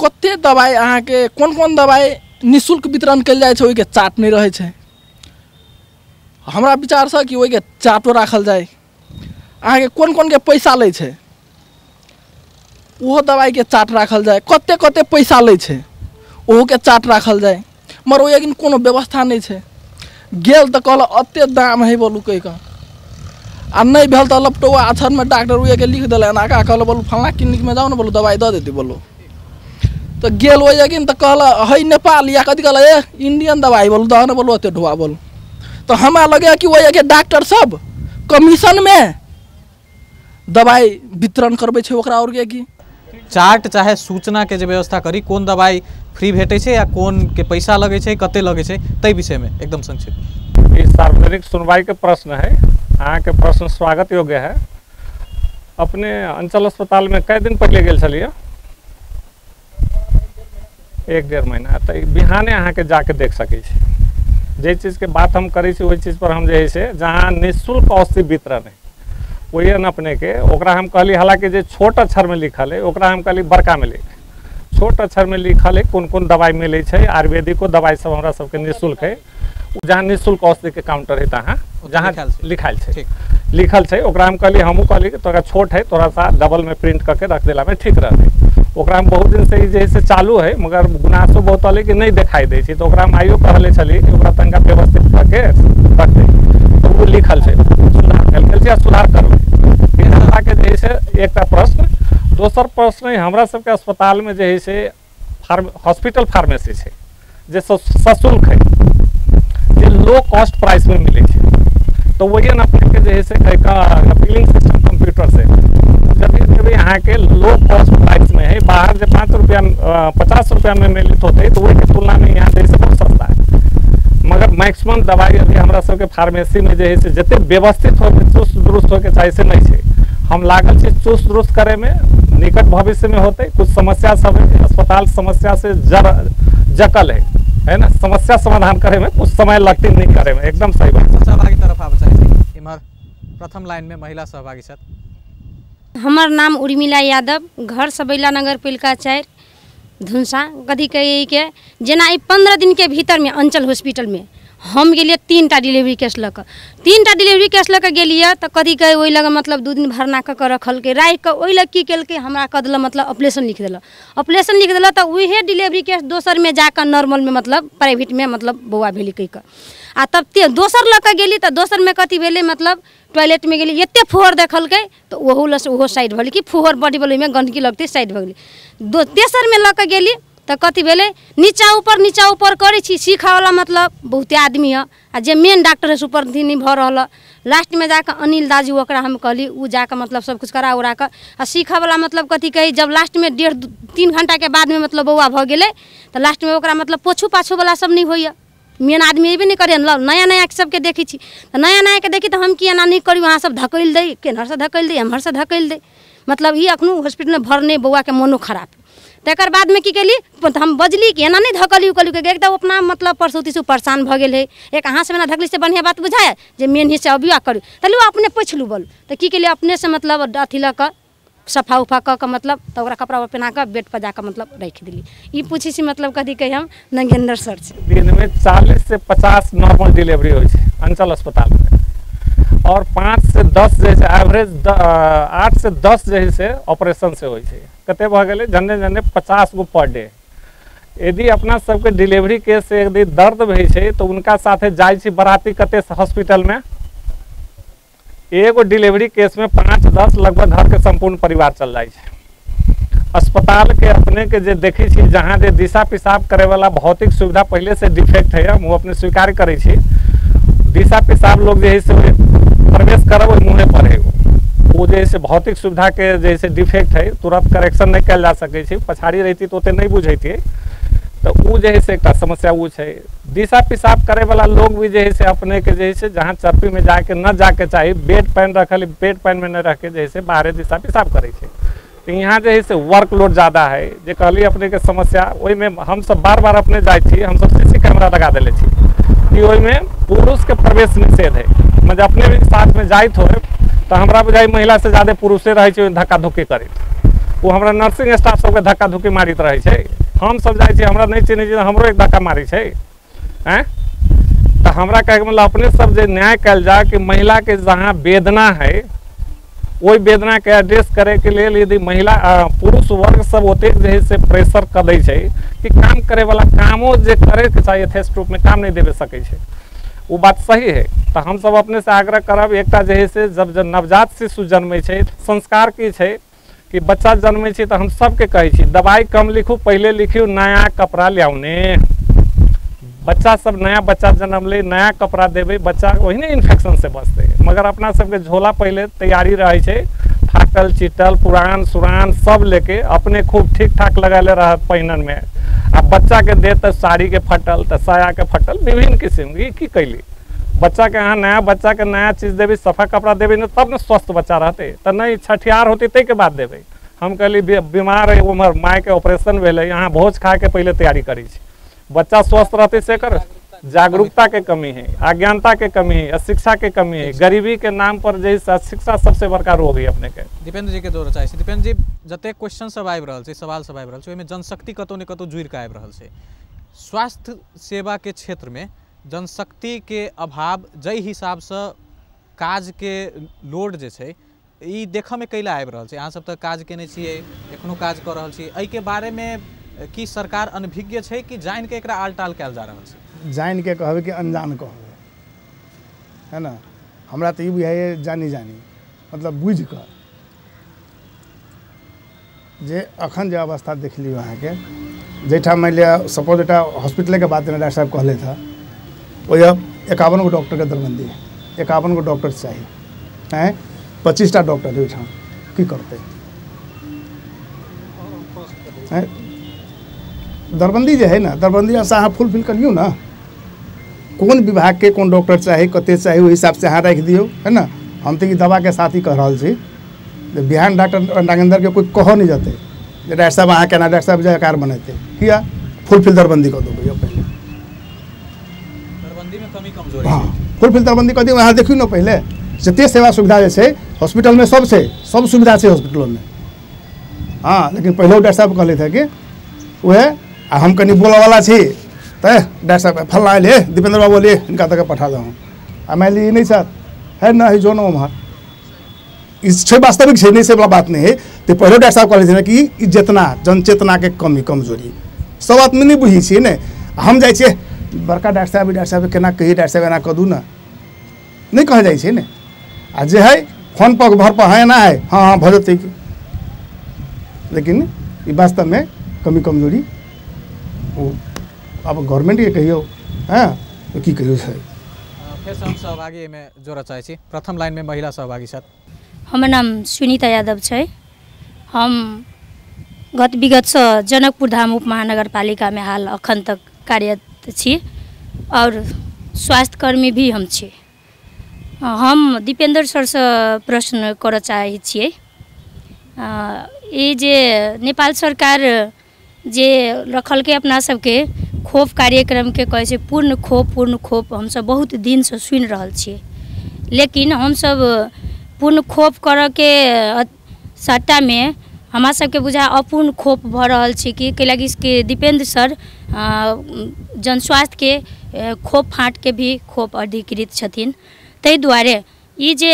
कते दवाइ अहाँके कोन कोन दवाइ निःशुल्क वितरण कयल जाइ छै ओहिके चार्ट नहि रहै छै। हमरा विचारसँ कि ओहिके चार्टो राखल जाय, अहाँके कोन कोनके पैसा लै छै ओहो दवाइके चार्ट राखल जाय, कते कते पैसा लै छै ओहोके चार्ट राखल जाय, मगर ओहि लेकिन कोनो व्यवस्था नहि छै। गेल तऽ कहलक एते दाम है बोलू कहि कऽ, आ नहि भेल तऽ लपटौआ अक्षरमे डॉक्टर ओहिके लिख देलक एना कऽ, कहलक बोलू फल्लाँ क्लिनिकमे जाउ ने बोलू दवाइ दऽ देतै बोलू। तऽ गेल ओहि लेकिन तऽ कहलक है नेपाल या कथी कहलक ए इंडियन दवाइ बोलू दऽ ने बोलू ओते ढुआ बोलू। तो हमरा लगैए कि ओहिके डॉक्टर सब कमीशनमे दवाइ वितरण करबै छै ओकरा आओर के की चार्ट चाहे सूचना के जे व्यवस्था करी, कोन दवाई फ्री भेटै छै या कोन के पैसा लगै छै, कते लगै छै, ताहि विषयमे एकदम संक्षिप्त। ई सार्वजनिक सुनवाई के प्रश्न है, अहाँके प्रश्न स्वागत योग्य है। अपने अंचल अस्पताल में कई दिन पहले गेल छलियै? 1-1.5 महीना। तो बिहाने अहाँके जाके देख सकै छी। जे चीज़के बात हम करै छी ओहि चीज़ पर हम जे है से जहाँ निःशुल्क औषधि वितरण है वही ने अपने के ओकरा हम कहली, हालांकि जे छोट अक्षर में लिखल है ओकरा हम कहली बड़का में लिख, छोट अक्षर में लिखल है कोन कोन दवाई मिलै छै, आयुर्वेदिको दवाई सब हमरा सबके निःशुल्क है। जहाँ निःशुल्क औषधि के काउंटर है तहाँ जहाँ लिखायल छै, लिखल छै ओकरा हम कहली, हमहूँ कहली कि तोरा छोट है थोड़ा सा डबल में प्रिंट करके रख देला में ठीक रहतै। ओकरा हम बहुत दिन से जे से चालू है मगर गुनासो बहुत अलै कि नहीं देखाई दै छै, तो ओकरा हम आइयो कहले छलियै कि ओकरा तनिका व्यवस्थित करके रख दे, तो ओ लिखल छै, सुधार कयल गेल छै आ सुधार करबै। जनताके जे है से एकटा प्रश्न। दोसर प्रश्न हमरा सबके अस्पतालमे जे है से हॉस्पिटल फार्मेसी छै जे सशुल्क है, जे लो कॉस्ट प्राइस में मिलै छै, तो वही ने अपने के जे है से बिलिंग सिस्टम कंप्यूटर से जब भी अहाँ के लो कॉस्ट प्राइस में है, बाहर जे 5 रुपया 50 रुपया में मिलित होते तो वही के तुलना में यहाँ जे बहुत सस्ता है। मगर मैक्सिमम दवाई अभी हमरा सबके फार्मेसी में जे है से जते व्यवस्थित हो चुस्त दुरुस्त होके चाही से नहीं है। हम लागल छी चुस्त दुरुस्त करे में, निकट भविष्य में होते। कुछ समस्या सब है, अस्पताल समस्या से जकल है ना, समस्या समाधान करे में कुछ समय लगते नहीं करे में। एकदम सही बात। सहभागी तरफ आब चाहै छी, इम्हर प्रथम लाइन में महिला सहभागी छथि। हमर नाम उर्मिला यादव, घर सबैला नगरपालिका 4 धुनसा। कथी कहैके जेना 15 दिन के भीतर में अंचल हॉस्पिटल में हम गेलियै 3टा डिलीवरी केस लऽ कऽ, 3टा डिलीवरी केस लऽ कऽ गेलियै तऽ कथी कहै ओहि लग मतलब 2 दिन भरना कऽ कऽ रखलकै, राखि कऽ ओहि लग की केलकै हमरा कऽ देलक मतलब ऑपरेशन लिख देलक, ऑपरेशन लिख देलक तऽ उहे डिलीवरी केस दोसरमे जाकऽ नॉर्मलमे मतलब प्राइवेटमे मतलब बौआ भेलै कहि कऽ। आ तब दोसर लऽ कऽ गेली तऽ दोसरमे कथी भेलै मतलब टॉयलेटमे गेली एते फुहर देखलकै तऽ ओहो लऽ ओहो साइड भेलै कि फुहर बड़ी भेलै ओहिमे गन्दगी लगतै साइड भऽ गेलै। तेसरमे लऽ कऽ गेली तऽ कथी भेलै नीचा ऊपर करै छी, सीखऽवला मतलब बहुते आदमी है आ जे मेन डॉक्टर है से ऊपर नहीं भऽ रहल। लास्टमे जाकऽ अनिल दाजी ओकरा हम कहली, ओ जाकऽ मतलब सबकिछु करा उरा कऽ आ सीखऽवला मतलब कथी कहै जब लास्टमे 1.5-3 घंटाके बादमे मतलब बौआ भऽ गेलै तऽ लास्टमे ओकरा मतलब पोछू पाछूवला सब नहि होइए, मेन आदमी अयबे नहि करै, नया नया सबके देखै छी तऽ नया नयाके देखी तऽ हम की एना नहि करी, अहाँ सब धकलि दै, केन्हरसँ धकलि दै, एम्हरसँ धकलि दै, मतलब ई एखनो हॉस्पिटलमे भरने बौआके मोनो खराब। तकर बादमे की केली तऽ हम बजली कि एना नहि धकली उकली, एक तऽ अपना मतलब परसौतीसँ परेशान भऽ गेल है, एक अहाँ सब एना धकली से बढ़िआँ बात बुझाय जे मेन हिस्सा अबियौ आ करू, तहन अपने पोछलू बोलू तऽ की केली अपनेसँ मतलब अथी लऽ कऽ सफा उफा कऽ कऽ मतलब तऽ ओकरा कपड़ा उपड़ा पहिना कऽ बेडपर जाकऽ मतलब राखि देली। ई पूछै छी मतलब कथी कहै हम नगेन्द्र सर से। दिनमे 40 से 50 नॉर्मल डिलीवरी होइ छै अंचल अस्पतालमे और 5 से 10 जे छै एवरेज 8 से 10 जे से ऑपरेशन से होइ छै। कते भऽ गेलै झन्ने झन्ने 50 गो पर डे। यदि अपना सबके डिलीवरी केस यदि दर्द होइ छै तऽ उनका साथे जाइ छी बराती कते हॉस्पिटलमे, एगो डिलीवरी केस में 5-10 लगभग घर के संपूर्ण परिवार चल जाइ छै। अस्पताल के अपने के जे देखै छी जहाँ जे दिशा पिसाब करे वाला भौतिक सुविधा पहले से डिफेक्ट है, हम अपने स्वीकार करै छी। दिशा पिसाब लोग जे है से प्रवेश करब ओहि मुँहे पर है, वो जे है से भौतिक सुविधा के जे है डिफेक्ट है, तुरंत करेक्शन नहीं कयल जा सकै छै। पछाड़ी रहिती तो ओते नहीं बुझैतियै, तो उ जे है से एकटा समस्या वो छै। दिशा पिसाब करे वाला लोग भी जे है से अपने के जे है से जहाँ चरपी में जाके न जाके चाही, बेड पैन रखल, बेड पैन में न रख के जे है से बाहरे दिशा पिसाब करै छै। तो यहाँ जे है से वर्कलोड ज़्यादा है। जे कहली अपने के समस्या ओहिमे हमसब बार बार अपने जाइ छी, हमसब सीसी कैमरा लगा देले छी कि ओहिमे पुरुष के प्रवेश निषेध है। मतलब अपने भी साथ में जाइत हो तो हमरा बुझाइ महिला से ज़्यादा पुरुषे रहै छै धक्का धुक्की करैत, ओ हमरा नर्सिंग स्टाफ सबके धक्का धुक्की मारैत रहै छै। हम सब जाइ छी, हमरा नहि चिन्है छी, हमरो एक धक्का मारै छै। आँय तऽ हमरा कहैके मतलब अपने सब जे न्याय कयल जाय कि महिला के जहाँ वेदना है ओहि वेदना के एड्रेस करे के लेल यदि महिला पुरुष वर्ग सब ओतेक जे है से प्रेशर कऽ दै छै कि काम करे वाला कामो जे करे के चाही यथेष्ट रूप में काम नहीं देवे सकै छै, वो बात सही है। तो हम सब अपने से आग्रह करब एकटा जे है से जब नवजात शिशु जन्मै छै, संस्कार की छै कि बच्चा जन्मै छै तऽ हम सबके कहै छी दवाइ कम लिखू, पहिले लिखियौ नया कपड़ा ल्याउने। बच्चा सब नया बच्चा जन्मलै, नया कपड़ा देबै, बच्चा ओहिने इन्फेक्शन से बचतै। मगर अपना सबके झोला पहिले तैयारी रहै छै, फाटल चिटल पुरान सुरान सब लेके अपने खूब ठीक ठाक लगेले रहत पहिनन में, आ बच्चा के दे तऽ साड़ी के फटल तऽ साया के फटल, विभिन्न किस्म के। की कैली बच्चा के, अहाँ नया बच्चा के नया चीज देबै, सफा कपड़ा देबै ने तब ने स्वस्थ बच्चा रहतै। तऽ नहि छठिहार होतै ताहिके बाद देबै। हम कहली बीमार है उम्हर मायके ऑपरेशन भेलै, अहाँ भोज खाके पहिले तैयारी करै छी, बच्चा स्वस्थ रहतै से कर। जागरूकता के कमी है, अज्ञानता के कमी है, अशिक्षा के कमी है, गरीबी के नाम पर जे शिक्षा सबसे बड़का रोग है अपने के। दीपेंद्र जी के जोड़ चाहै छी। दीपेंद्र जी, जतेक क्वेश्चन सब आबि रहल छै, सवाल सब आबि रहल छै, ओहिमे जनशक्ति कतौ ने कतौ जुड़ि कऽ आबि रहल छै। स्वास्थ्य सेवा के क्षेत्र में जनशक्ति के अभाव जाहि हिसाबसँ काज के लोड जे छै ई देखऽमे कैला आबि रहल छै? अहाँ सब तऽ काज केने छियै, एखनो काज कऽ रहल छी, एहिके बारेमे की सरकार अनभिज्ञ छै कि जानि के एकरा आलटाल कयल जा रहल छै? जानि के कहबै कि अनजान कहबै, है ना? हमरा तऽ ई बुझाइए जानी जानी, मतलब बुझि कऽ जे अखन जे अवस्था देखलियौ अहाँके, जाहिठाम मानि लिअ सपोज एकटा हॉस्पिटलेके बात जेना डॉक्टर साहब कहलथि हँ, ओहि 51 गो डॉक्टरके दरबन्दी है, 51 गो डॉक्टर चाही, आँय 25टा डॉक्टर है ओहिठाम, की करतै? आँय दरबन्दी जे है ना, दरबन्दी से अहाँ फुलफिल करियौ ना, कोन विभागके कोन डॉक्टर चाही, कते चाही, ओहि हिसाबसँ अहाँ राखि दियौ, है ना? हम तऽ ई दवाके साथ ही कह रहल छी जे बिहान डॉक्टर नागेन्द्रके कोइ कहऽ नहि जेतै जे डॉक्टर साहब अहाँ केना डॉक्टर साहब जयकार बनेतै, किया फुलफिल दरबन्दी कऽ देबै। पहिले दरबन्दी में कमी कमजोरी, हाँ फुलफिल दरबन्दी कऽ दियौ। अहाँ देखियौ ने पहिले जते सेवा सुविधा जे छै हॉस्पिटलमे सब छै, सब सुविधा छै हॉस्पिटलमे, हाँ। लेकिन पहिले डॉक्टर साहब कहले थे कि वएह आ हम कनि बोलऽवला छी तऽ डॉक्टर साहब फल्लाँ अयलै, दीपेन्द्र बाबू अयलै, हिनका तक पठा दहूँ। आ मानि लिअ ई नहि छथि, है न है जो न उम्हर ई छै, वास्तविक छै, नहि से वला बात नहि है। तऽ पहिले डॉक्टर साहब कहले कि ई जेतना जनचेतनाके कमी कमजोरी सब आदमी नहि बुझै छियै ने। हम जाइ छियै बड़का डॉक्टर साहब, डॉक्टर साहब केना कहियै, डॉक्टर साहब एना कऽ दू ने, नहि कहल जाइ छै ने। आ जे है फोन पर घर पर है एना है, हाँ हाँ भऽ जेतै की। लेकिन ई वास्तवमे कमी कमजोरी ओ अब गवर्नमेंटके कहियौ, हँ तऽ की कहियौ छै। फेरसँ हम सहभागी एहिमे जोड़ऽ चाहै छी। प्रथम लाइनमे महिला सहभागी छथि। हमर नाम सुनीता यादव छै। हम गत विगतसँ जनकपुर धाम उपमहानगरपालिकामे हाल अखन तक कार्यरत छी और स्वास्थ्यकर्मी भी हम छी। हम दीपेंद्र सरसँ प्रश्न करऽ चाहै छियै, ई जे नेपाल सरकार जे रखलकै अपना सबके खोप कार्यक्रमके कहै छै पूर्ण खोप, पूर्ण खोप हमसब बहुत दिनसँ सुनि रहल छियै, लेकिन हमसब पूर्ण खोप करऽके सट्टामे हमरा सबके बुझा अपूर्ण खोप भऽ रहल छै कि कैलाकि कि दीपेंद्र सर जनस्वास्थ्यके खोप फाँटके भी खोप अधिकृत छथिन। ताहि दुआरे ई जे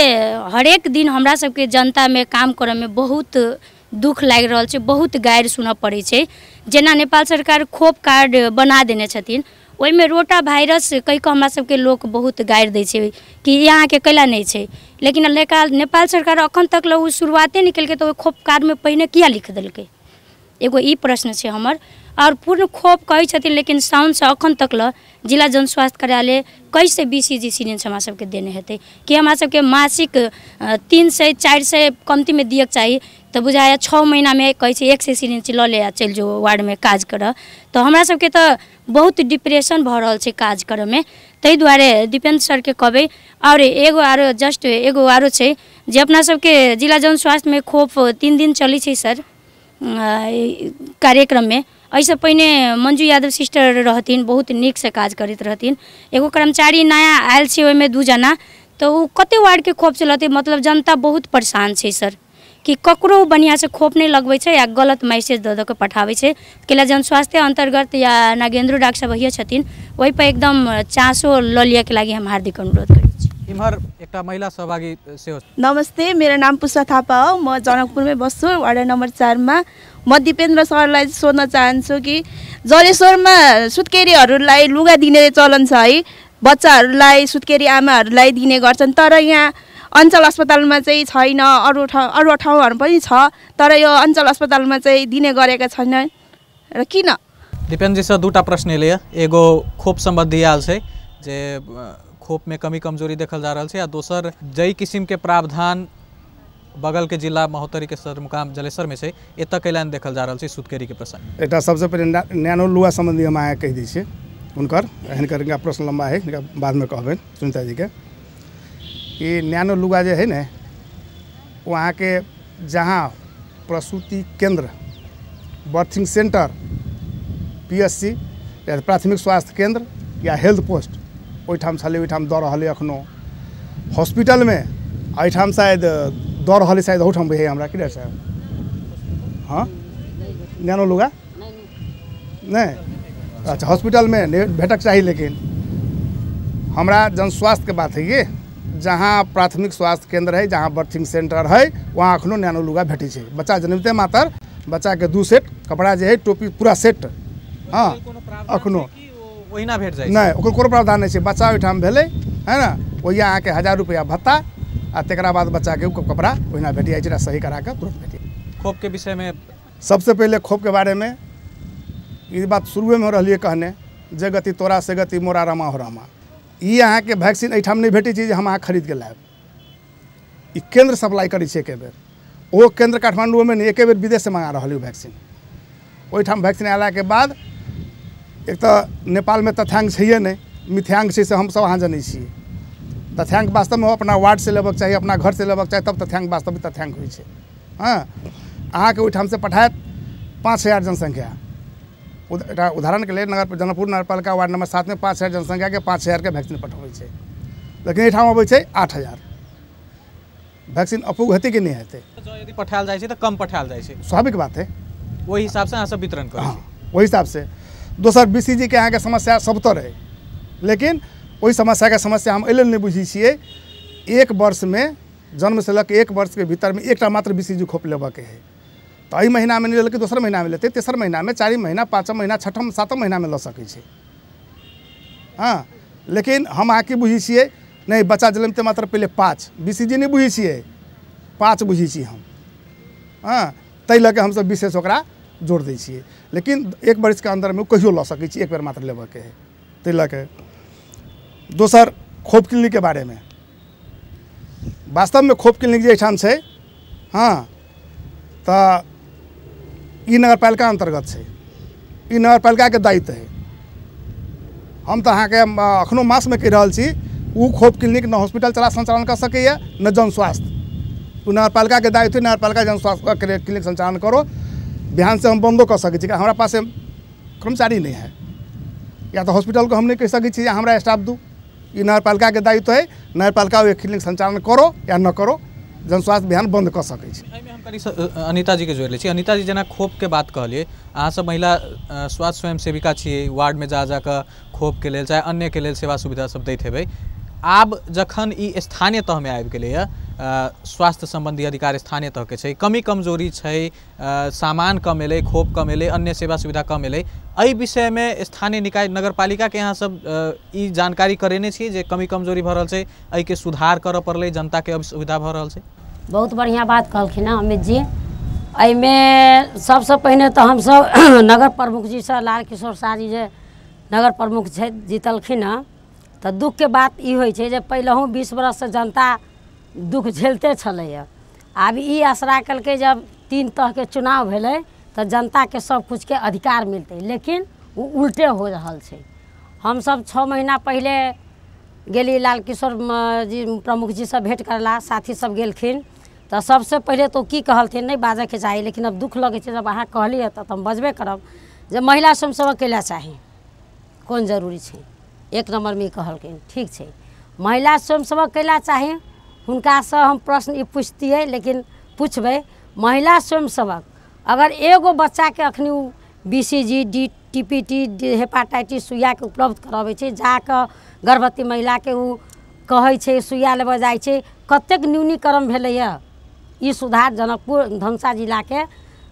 हरेक दिन हमरा सबके जनतामे काम करऽमे बहुत दुख लागि रहल छै, बहुत गारि सुनऽ पड़ै छै। जेना नेपाल सरकार खोप कार्ड बना देने छथिन, ओहिमे रोटा वायरस कहि कऽ हमरा सबके लोक बहुत गारि दै छै कि ई अहाँके कैला नहि छै, लेकिन नेपाल सरकार अखन तक लए ओ शुरुआते नहि केलकै तऽ ओहि खोप कार्डमे पहिने किया लिख देलकै, एगो ई प्रश्न छै हमर। और पूर्ण खोप कहै छथिन, लेकिन साउनसँ अखन तक लए जिला जनस्वास्थ्य कार्यालय 21 BCG syringe हमरा सबके देने हेतै कि हमरा सबके मासिक 300 400 कमतीमे दियके चाही, तऽ बुझाइए 6 महीनामे कहै छै 100 सिरिंज लऽ ले आ चलि जो वार्डमे काज करऽ। तऽ हमरा सबके तऽ बहुत डिप्रेशन भऽ रहल छै काज करऽमे। ताहि दुआरे दीपेंद्र सरके कहबै। आओर एगो आरो जस्ट एगो आरो छै जे अपना सबके जिला जनस्वास्थ्यमे खोप 3 दिन चलै छै सर कार्यक्रममे। एहिसँ पहिने मंजू यादव सिस्टर रहथिन, बहुत नीकसँ काज करैत रहथिन। एगो कर्मचारी नया आयल छै ओहिमे 2 जना, तऽ ओ कते वार्डके खोप चलतै, मतलब जनता बहुत परेशान छै सर कि ककरो बढ़िआँसँ खोप नहि लगबै छै या गलत मैसेज दऽ दऽ कऽ पठाबै छै। कैला जनस्वास्थ्य अन्तर्गत या नागेन्द्रो डॉक्टर साहब अहिए छथिन, ओहिपर एकदम चासो लऽ लिअके लागि हम हार्दिक अनुरोध करै छी। इम्हर एकटा महिला सहभागी सेहो। नमस्ते, मेरो नाम पुष्पा थापा हो, म जनकपुरमै बस्छु, वार्ड नम्बर 4 मा। म दिपेन्द्र सरलाई सोध्न चाहन्छु कि जलेश्वरमा सुत्केरीहरूलाई लुगा दिने चलन छ है, बच्चाहरूलाई सुत्केरी आमाहरूलाई दिने गर्छन्, तर यहाँ अञ्चल अस्पतालमा चाहिँ छैन। अरू ठाउँहरू पनि छ, तर यो अञ्चल अस्पतालमा चाहिँ दिने गरेका छैनन् र किन? दीपेन जी से दूटा प्रश्न एलैए, एगो खोप सम्बन्धी आयल छै जे खोप में कमी कमजोरी देखल जा रहल छै, आ दोसर जै किसिम के प्रावधान बगल के जिला महोत्तरी के सरमुकाम जलेसर में छै एतऽ कैला देखल जा रहल छै सुतकेरी के प्रसंग। एकटा सबसे पहिले नैनो लुआ सम्बन्धी हम अहाँके कहि दै छियै, हुनकर हिनकर हिनका प्रश्न लम्बा है, हिनका बादमे कहबनि सुनीता जीके। कि नैनो लुआ जे है ने वो अहाँके जहाँ प्रसूति केंद्र, बर्थिंग सेंटर, पीएससी या प्राथमिक स्वास्थ्य केंद्र या हेल्थ पोस्ट ओहिठाम छलै, ओहिठाम दऽ रहल अखनो। हॉस्पिटलमे एहिठाम शायद दऽ रहल, शायद ओहूठाम बुझाइए हमरा, कि साहब? हाँ, नैनो लुगा नहि, अच्छा हॉस्पिटलमे नहि भेटक चाही। लेकिन हमरा जन स्वास्थ्यके बात है ये, जहाँ प्राथमिक स्वास्थ्य केंद्र है, जहाँ बर्थिंग सेंटर है, वहाँ अखनो नैनो लुगा भेटै छै। बच्चा जन्मते मातर बच्चाके 2 सेट कपड़ा जे है, टोपी पूरा सेट, हाँ अखनो ओहिना भेट जाइ नहि, ओकर कोनो प्रावधान नहि छै। बच्चा ओहिठाम भेलै है ने, ओहि अहाँके 1000 रुपैआ भत्ता आ तकरा बाद बच्चाके कपड़ा ओहिना भेट जाइ छै, सही करा कऽ तुरंत भेट। खोपके विषयमे सबसे पहिले खोपके बारेमे ई बात शुरुएमे रहलियै कहने, जे गति तोरा से गति मोरा रामा हो रामा। ई अहाँके वैक्सीन एहिठाम नहि भेटै छै जे हम अहाँ खरीदके लायब, ई केन्द्र सप्लाई करै छै एके बेर। ओ केन्द्र काठमाण्डुओमे नहि, एके बेर विदेशसँ मँगा रहल वैक्सीन। ओहिठाम वैक्सीन अयलाके बाद एक तऽ नेपालमे तथ्यांक छैहे नहि, मिथ्यांक छै से हमसब अहाँ जनै छियै। तथ्यांक वास्तवमे अपना वार्डसँ लेबक चाही, अपना घरसँ लेबक चाही, तब तथ्यांक वास्तविक तथ्यांक होइ छै। हँ, अहाँके ओहिठामसँ पठायत 5000 जनसंख्या, एकटा उदाहरणके लेल नगर जनकपुर नगरपालिका वार्ड नंबर 7 में 5000 जनसंख्याके 5000के वैक्सीन पठबै छै, लेकिन एहिठाम अबै छै 8000। वैक्सीन अपूग हेतै कि नहि हेतै? यदि पठायल जाइ छै तऽ कम पठायल जाइ छै, स्वाभाविक बात है। ओहि हिसाबसँ अहाँ सब वितरण करै छी? ओहि हिसाबसँ। दोसर BCG के अहाँके समस्या सबतर है, लेकिन ओहि समस्याके समस्या हम एहि लेल नहि बुझै छियै। 1 वर्षमे जन्मसँ लऽ कऽ 1 वर्षके भीतरमे एकटा मात्र BCG खोप लेबऽके है, तऽ एहि महीनामे नहि लेलकै दोसर महीनामे लेतै, तेसर महीनामे, 4 महीना, 5 महीना, 6 7 महीनामे लऽ सकै छै। हाँ, लेकिन हम अहाँ की बुझै छियै, नहि बच्चा जन्मते मात्र पहिले 5 BCG नहि बुझै छियै, 5 बुझै छी हम। हाँ, ताहि लऽ कऽ हमसब विशेष ओकरा जोड़ दै छियै, लेकिन 1 वर्षके अन्दरमे कहियो लऽ सकै छी, एक बेर मात्र लेबऽके है, ताहि लऽ कऽ। दोसर खोप क्लिनिकके बारेमे, वास्तवमे खोप क्लिनिक जे एहिठाम छै, हाँ, तऽ ई नगरपालिका अन्तर्गत छै, ई नगरपालिकाके दायित्व है। हम तऽ अहाँके अखनो मासमे कहि रहल छी, ओ खोप क्लिनिक न हॉस्पिटल चला संचालन कऽ सकैए न जन स्वास्थ्य, ओ नगरपालिकाके दायित्व है, नगरपालिका जन स्वास्थ्य क्लिनिक संचालन करो। बिहान से हम बंदो कऽ सकै छी, हमरा पास कर्मचारी नहि है, या तऽ हॉस्पिटलके हम नहि कहि सकै छी हमरा स्टाफ दू, ई नगरपालिकाके दायित्व है, नगरपालिका ओहि क्लिनिक संचालन करो या न करो, जन स्वास्थ्य बिहान बंद कऽ सकै छी। एहिमे हम कनि अनिता जीके जोड़ि लै छी। अनिता जी, जेना खोपके बात कहलियै, अहाँ सब महिला स्वास्थ्य स्वयंसेविका छियै, वार्डमे जा जाकऽ खोपके लेल चाहे अन्यके लेल सेवा सुविधा सब दैत हेबै। आब जखन ई स्थानीय तहमे आबि गेलैए, स्वास्थ्य सम्बन्धी अधिकार स्थानीय तहके छै, कमी कमजोरी छै, सामान कम एलै, खोप कम एलै, अन्य सेवा सुविधा कम एलै, एहि विषयमे स्थानीय निकाय नगरपालिकाके अहाँ सब ई जानकारी करेने छी जे कमी कमजोरी भऽ रहल छै, एहिके सुधार करऽ पड़लै, जनताके असुविधा भऽ रहल छै? बहुत बढ़िआँ बात कहलखिन हँ अमित जी। एहिमे सबसँ पहिने तऽ हमसब नगर प्रमुख जीसँ, लाल किशोर शाह जी जे नगर प्रमुख छथि, जीतलखिन हँ, तऽ दुःखके बात ई होइ छै जे पहिलहुँ 20 बरससँ जनता दुःख झेलते छलैए। आब ई आसरा केलकै जब 3 तहके चुनाव भेलै तऽ जनताके सब किछुके अधिकार मिलतै, लेकिन ओ उल्टे हो रहल छै। हमसब 6 महीना पहिले गेली लाल किशोर जी प्रमुख जीसँ भेँट करला, साथी सब गेलखिन, तऽ सबसँ पहिले तऽ ओ की कहलथिन, नहि बाजऽके चाही, लेकिन अब दुःख लगै छै जब अहाँ कहलियै तऽ हम बजबे करब, जे महिला स्वयंसेवक कैला चाही, कोन जरूरी छै, 1 नम्बरमे ई कहलखिन। ठीक छै, महिला स्वयंसेवक कैला चाही, हुनकासँ हम प्रश्न ई पुछतियै, लेकिन पुछबै, महिला स्वयंसेवक अगर एगो बच्चाके अखनी ओ BCG, DTPT, hepatitis सुइयाके उपलब्ध करबै छै, जाकऽ गर्भवती महिलाके ओ कहै छै सुइया लेबऽ जाइ छै, कतेक न्यूनीकरण भेलैए। ई सुधार जनकपुर धनुषा जिलाके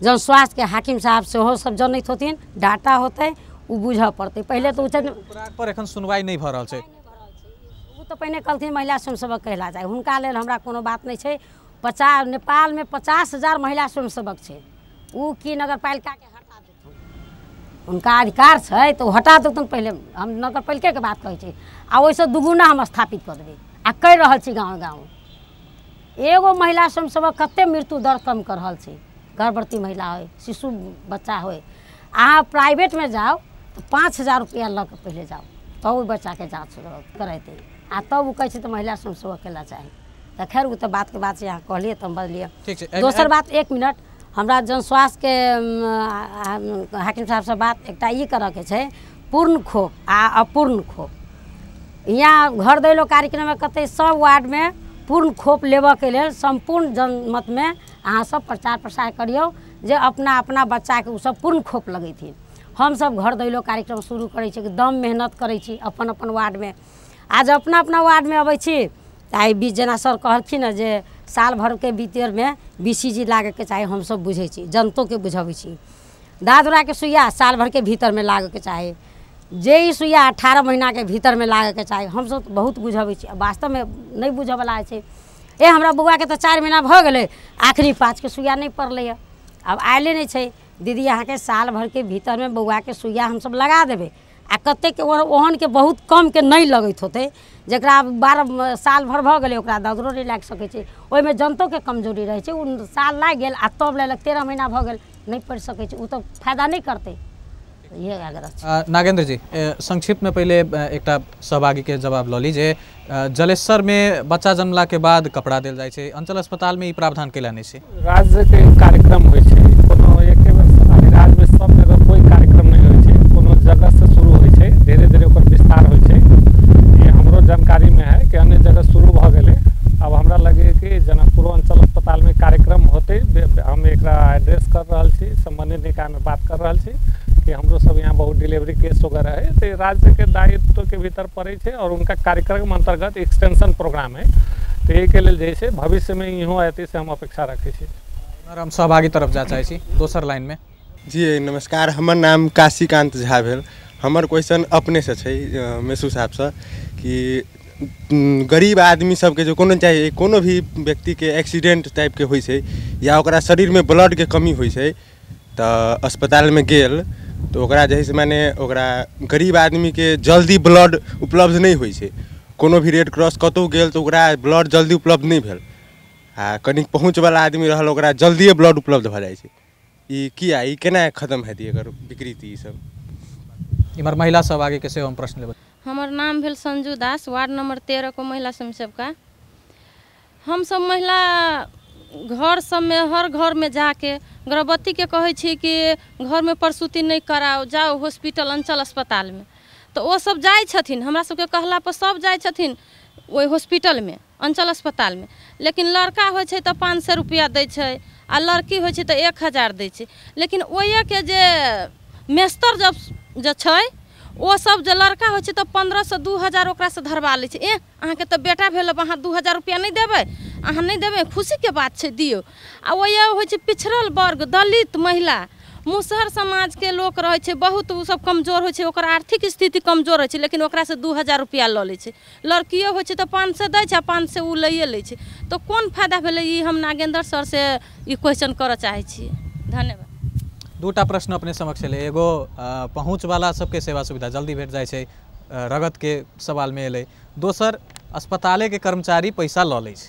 जन स्वास्थ्यके हाकिम साहब सेहो सब जनैत होथिन, डाटा होतै, ओ बुझऽ पड़तै। पहिले तऽ पर एखन सुनवाइ नहि भऽ रहल छै। ओ तऽ पहिने कहलथिन महिला स्वयंसेवक कहला जाय, हुनका लेल हमरा कोनो बात नहि छै। नेपालमे 50,000 महिला स्वयंसेवक छै, ओ की नगरपालिकाके हटा देथुन, उनका अधिकार छै तऽ ओ हटा देतन पहिले। हम नगरपालिकेके बात कहै छी आ ओहिसँ दुगुना हम स्थापित कऽ देबै आ कहि रहल छी गाँव गाँव। एगो महिला स्वयंसेवक कते मृत्यु दर कम कर रहल छै, गर्भवती महिला होइ, शिशु बच्चा होइ। अहाँ प्राइवेटमे जाउ तऽ 5000 रुपैआ लऽ कऽ पहिले जाउ तब ओहि बच्चाके जाँच करेतै आ तब ओ कहै छै तऽ महिला स्वयंसेवक केला चाही। तऽ खैर ओ तऽ बातके बात छै, अहाँ कहलियै तऽ हम बजलियै। दोसर बात 1 मिनट, हमरा जनस्वास्थ्यके हाकिम साहबसँ बात एकटा ई करऽके छै, पूर्ण खोप आ अपूर्ण खोप। यहाँ घर दैलो कार्यक्रममे कते सब वार्डमे पूर्ण खोप लेबऽके लेल सम्पूर्ण जनमतमे अहाँ सब प्रचार प्रसार करियौ जे अपना अपना बच्चाके ओसब पूर्ण खोप लगेथिन। हमसब घर दैलो कार्यक्रम शुरू करै छी, एकदम मेहनत करै छी अपन अपन वार्डमे। आज अपना अपना वार्डमे अबै छी तऽ आइ बीच जेना सर कहलखिन हँ जे साल भरके भीतरमे BCG लागैके चाही, हमसब बुझै छी, जनतोके बुझबै छी। दादुराके सुइया साल भरके भीतरमे लागैके चाही, जे ई सुइया 18 महीनाके भीतरमे लागैके चाही। हमसब बहुत बुझबै छी, वास्तवमे नहि बुझऽवला छै। ए हमरा बौआके तऽ 4 महीना भऽ गेलै, आखिरी 5के सुइया नहि पड़लैए, आब आयले नहि छै। दीदी अहाँके साल भरके भीतरमे बौआके सुइया हमसब लगा देबै। आ कतेकके ओहनके बहुत कमके नहि लगैत होतै, जकरा 12 साल भर भऽ गेलै ओकरा दादरो नहि लागि सकै छै। ओहिमे जनतोके कमजोरी रहै छै, ओ साल लागि गेल आ तब लेलक 13 महीना भऽ गेल, नहि पढ़ि सकै छै, ओ तऽ फायदा नहि करतै। इएह आग्रह छै। नागेंद्र जी, संक्षिप्तमे पहिले एकटा सहभागीके जवाब लऽ ली जे जलेसरमे बच्चा जन्मलाके बाद कपड़ा देल जाइ छै, अंचल अस्पतालमे ई प्रावधान कैला नहि छै? राज्यके कार्यक्रम होइ छै, कोनो एके बेर राज्यमे सब जगह कोइ कार्यक्रम नहि होइ छै, कोनो जगहसँ शुरू होइ छै, धीरे धीरे ओकर विस्तार होइ छै। ये हमरो जानकारीमे है कि अन्य जगह शुरू भऽ गेलै। अब हमरा लगैए कि जनकपुरो अंचल अस्पतालमे कार्यक्रम होतै, हम एकरा एड्रेस कर रहल छी, सम्बन्धित निकायमे बात कर रहल छी कि हमरो सब यहाँ बहुत डिलीवरी केस वगैरह है। तो राज्य के दायित्व के भीतर पड़े छै और उनका कार्यक्रम अंतर्गत एक्सटेंशन प्रोग्राम है, तो एहिके लेल जे छै भविष्यमे इहो एतै से हम अपेक्षा रखै छी। हम सहभागी तरफ जा चाहै छी दोसर लाइनमे। जी नमस्कार, हमर नाम काशीकान्त झा भेल। हमर क्वेश्चन अपनेसँ छै मेसू साहबसँ कि गरीब आदमी सबके जो कोनो चाहे कोनो भी व्यक्तिके एक्सीडेंट टाइपके होइ छै या ओकरा शरीरमे ब्लडके कमी होइ छै तऽ अस्पतालमे गेल तऽ ओकरा जे है से माने ओकरा गरीब आदमीके जल्दी ब्लड उपलब्ध नहि होइ छै, कोनो भी रेड क्रॉस कतहु गेल तऽ ओकरा ब्लड जल्दी उपलब्ध नहि भेल आ कनि पहुँचवला आदमी रहल ओकरा जल्दिए ब्लड उपलब्ध भऽ जाइ छै। ई किया, ई केना खत्म हेतै एकर विकृति ई सब? इमहर महिला सब आगे के सेहो हम प्रश्न लेबै। हमर नाम भेल संजू दास, वार्ड नंबर 13 को महिला स्वयंसेविका। हम सब महिला घर सबमे हर घरमे जाके गर्भवतीके कहै छी कि घरमे प्रसूति नहि कराओ, जाओ हॉस्पिटल अंचल अस्पतालमे, तऽ ओ सब जाइ छथिन, हमरा सबके कहला पर सब जाइ छथिन ओहि हॉस्पिटलमे अंचल अस्पतालमे। लेकिन लड़का होइ छै तऽ 500 रुपैआ दै छै आ लड़की होइ छै तऽ 1000 दै छै। लेकिन ओहिके जे मेस्तर जब जे छै ओ सब जे लड़का होइ छै तऽ 1500 2000 ओकरासँ धरबा लै छै। ए अहाँके तऽ बेटा भेल, अहाँ 2000 रुपैआ नहि देबै, अहाँ नहि देबै, खुशीके बात छै, दियौ। आ ओहि होइ छै पिछड़ल वर्ग, दलित महिला, मुसहर समाजके लोक रहै छै बहुत, ओ सब कमजोर होइ छै, ओकर आर्थिक स्थिति कमजोर होइ छै, लेकिन ओकरासँ 2000 रुपैआ लऽ लै छै। लड़कियो होइ छै तऽ 500 दै छै आ 500 ओ लैए लै छै, तऽ कोन फायदा भेलै? ई हम नागेंद्र सरसँ ई क्वेश्चन करऽ चाहै छियै। धन्यवाद। दूटा प्रश्न अपने समक्ष एलै, एगो पहुँचवला सबके सेवा सुविधा जल्दी भेट जाइ छै, रगतके सवालमे एलै, दोसर अस्पतालेके कर्मचारी पैसा लऽ लै छै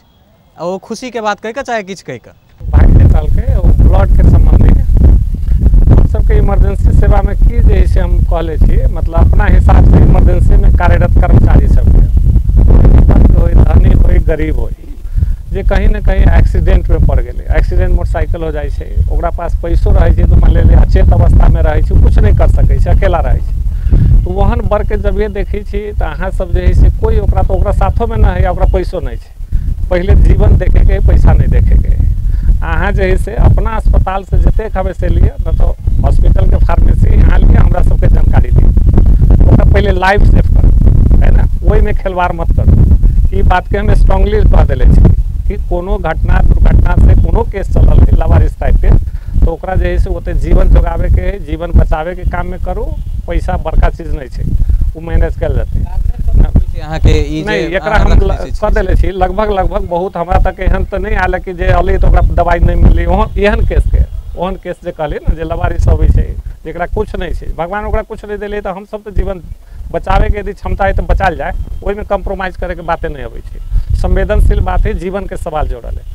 आ ओ खुशीके बात कहि कऽ चाहे किछु कहि कऽ। भाई जे कहलकै ओ ब्लडके सम्बन्धी हम सबके इमरजेंसी सेवामे की जे से हम कहले छी, मतलब अपना हिसाबसँ इमरजेंसीमे कार्यरत कर्मचारी सबके होइ, धनी होइ गरीब होइ, जे कहीं ने कहीं एक्सीडेंटमे पड़ि गेलै, एक्सीडेंट मोटरसाइकिल हो जाइ छै, ओकरा पास पैसो रहै छै तऽ मान लिअ अचेत अवस्थामे रहै छै, किछु नहि कर सकै छै, अकेला रहै छै, तऽ ओहन वर्गके जभिए देखै छी तऽ अहाँ सब जे है से कोइ ओकरा तऽ ओकरा साथोमे नहि है, ओकरा पैसो नहि छै, पहिले जीवन देखैके है, पैसा नहि देखैके है। अहाँ जे है से अपना अस्पतालसँ जतेक हबै से लिअ, नहि तऽ हॉस्पिटलके फार्मेसी यहाँ लिअ, हमरा सबके जानकारी दिअ, ओकरा पहिले लाइफ सेव करू, है ने, ओहिमे खेलवाड़ मत करू। ई बातके हम स्ट्रांगली कह देले छी कि कोनो घटना दुर्घटना से कोनो केस चलल है लावारिस टाइपके तऽ ओकरा जे है से ओते जीवन जोगाबैके है, जीवन बचाबैके काममे करू, पैसा बड़का चीज नहि छै, ओ मैनेज कयल जेतै। अहाँके ई नहि, एकरा हम कऽ देले छी लगभग लगभग बहुत हमरा तक एहन तऽ नहि आयल कि जे अलै तऽ ओकरा दवाइ नहि मिललै, ओहन एहन केसके, ओहन केस जे कहलियै ने जे लवारिस अबै छै जकरा किछु नहि छै, भगवान ओकरा किछु नहि देलै, तऽ हमसब तऽ जीवन बचाबैके यदि क्षमता है तऽ बचायल जाय, ओहिमे कम्प्रोमाइज करैके बाते नहि अबै छै। संवेदनशील बात है, जीवनके सवाल जोड़ल है।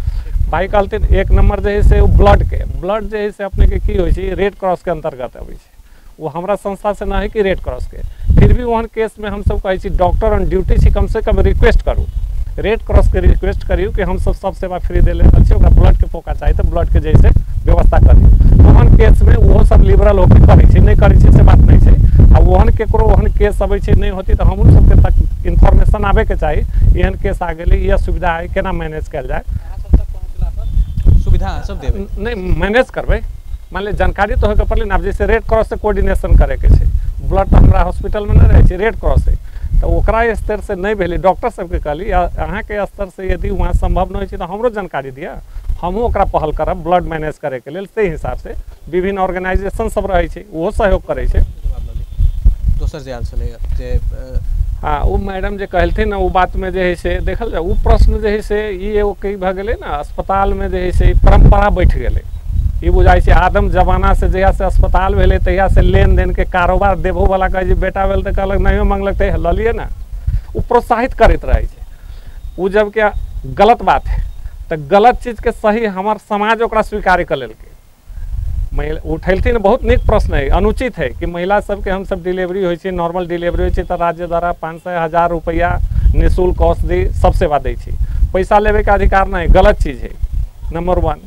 भाई कहलथिन एक नंबर जे है से ब्लडके, ब्लड जे है से अपनेके की होइ छै, रेड क्रॉसके अन्तर्गत अबै छै। वो हमरा संस्था से ना है कि रेड क्रॉस के, फिर भी ओहन केसमे हमसब कहै छी डॉक्टर ऑन ड्यूटी छी, कमसँ कम रिक्वेस्ट करू, रेड क्रॉस के रिक्वेस्ट करियौ कि हमसब सब सेवा फ्री देले रहल छी, ओकरा ब्लडके फोका चाही तऽ ब्लडके जैसे व्यवस्था करियौ। ओहन केसमे ओहो सब लिबरल होके करै छै, नहि करै छै से बात नहि छै। आ ओहन केकरो ओहन केस अबै छै नहि होती तऽ हमरो सबके तक इन्फॉर्मेशन आबैके चाही, एहन केस आ गेलै, इएह सुविधा है, केना मैनेज कयल जाय। सुविधा सब देबै नहि मैनेज करबै, मान लिअ जानकारी तऽ होइके पड़लै ने। आब जैसे रेड क्रॉस से कोऑर्डिनेशन करैके छै, ब्लड तऽ हमरा हॉस्पिटलमे नहि रहै छै, रेड क्रॉस है, तऽ ओकरा स्तर से नहि भेलै, डॉक्टर सबके कहली अहाँके स्तर से यदि वहाँ सम्भव नहि होइ छै तऽ हमरो जानकारी दिअ, हमहूँ ओकरा पहल करब ब्लड मैनेज करैके लेल। ताहि हिसाबसँ विभिन्न ऑर्गेनाइजेशन सब रहै छै, ओहो सहयोग करै छै। दोसर जे आयल छलै जे हाँ, ओ मैडम जे कहलथिन ने ओ बातमे जे है से देखल जाय, ओ प्रश्न जे है से ई एगो की भऽ गेलै ने, अस्पतालमे जे है से परम्परा बैठ गेलै। ई बुझाइ छै आदम जमाना से जहिया से अस्पताल भेलै तहिया से लेन देन के कारोबार देबो वाला कहै छै बेटा भेल तऽ कहलक नहियो मंगलक तऽ लऽ लिअ ने, ओ प्रोत्साहित करैत रहै छै। ओ जबकि गलत बात है, तऽ गलत चीजके सही हमर समाज ओकरा स्वीकार कऽ लेलकै। महिला उठेलथिन, बहुत नीक प्रश्न है, अनुचित है कि महिला सबके हमसब डिलीवरी होइ छै, नॉर्मल डिलीवरी होइ छै तऽ राज्य द्वारा 500 1000 रुपैआ निःशुल्क औषधि सब सेवा दै छै, पैसा लेबैके अधिकार नहि, गलत चीज है। नंबर 1,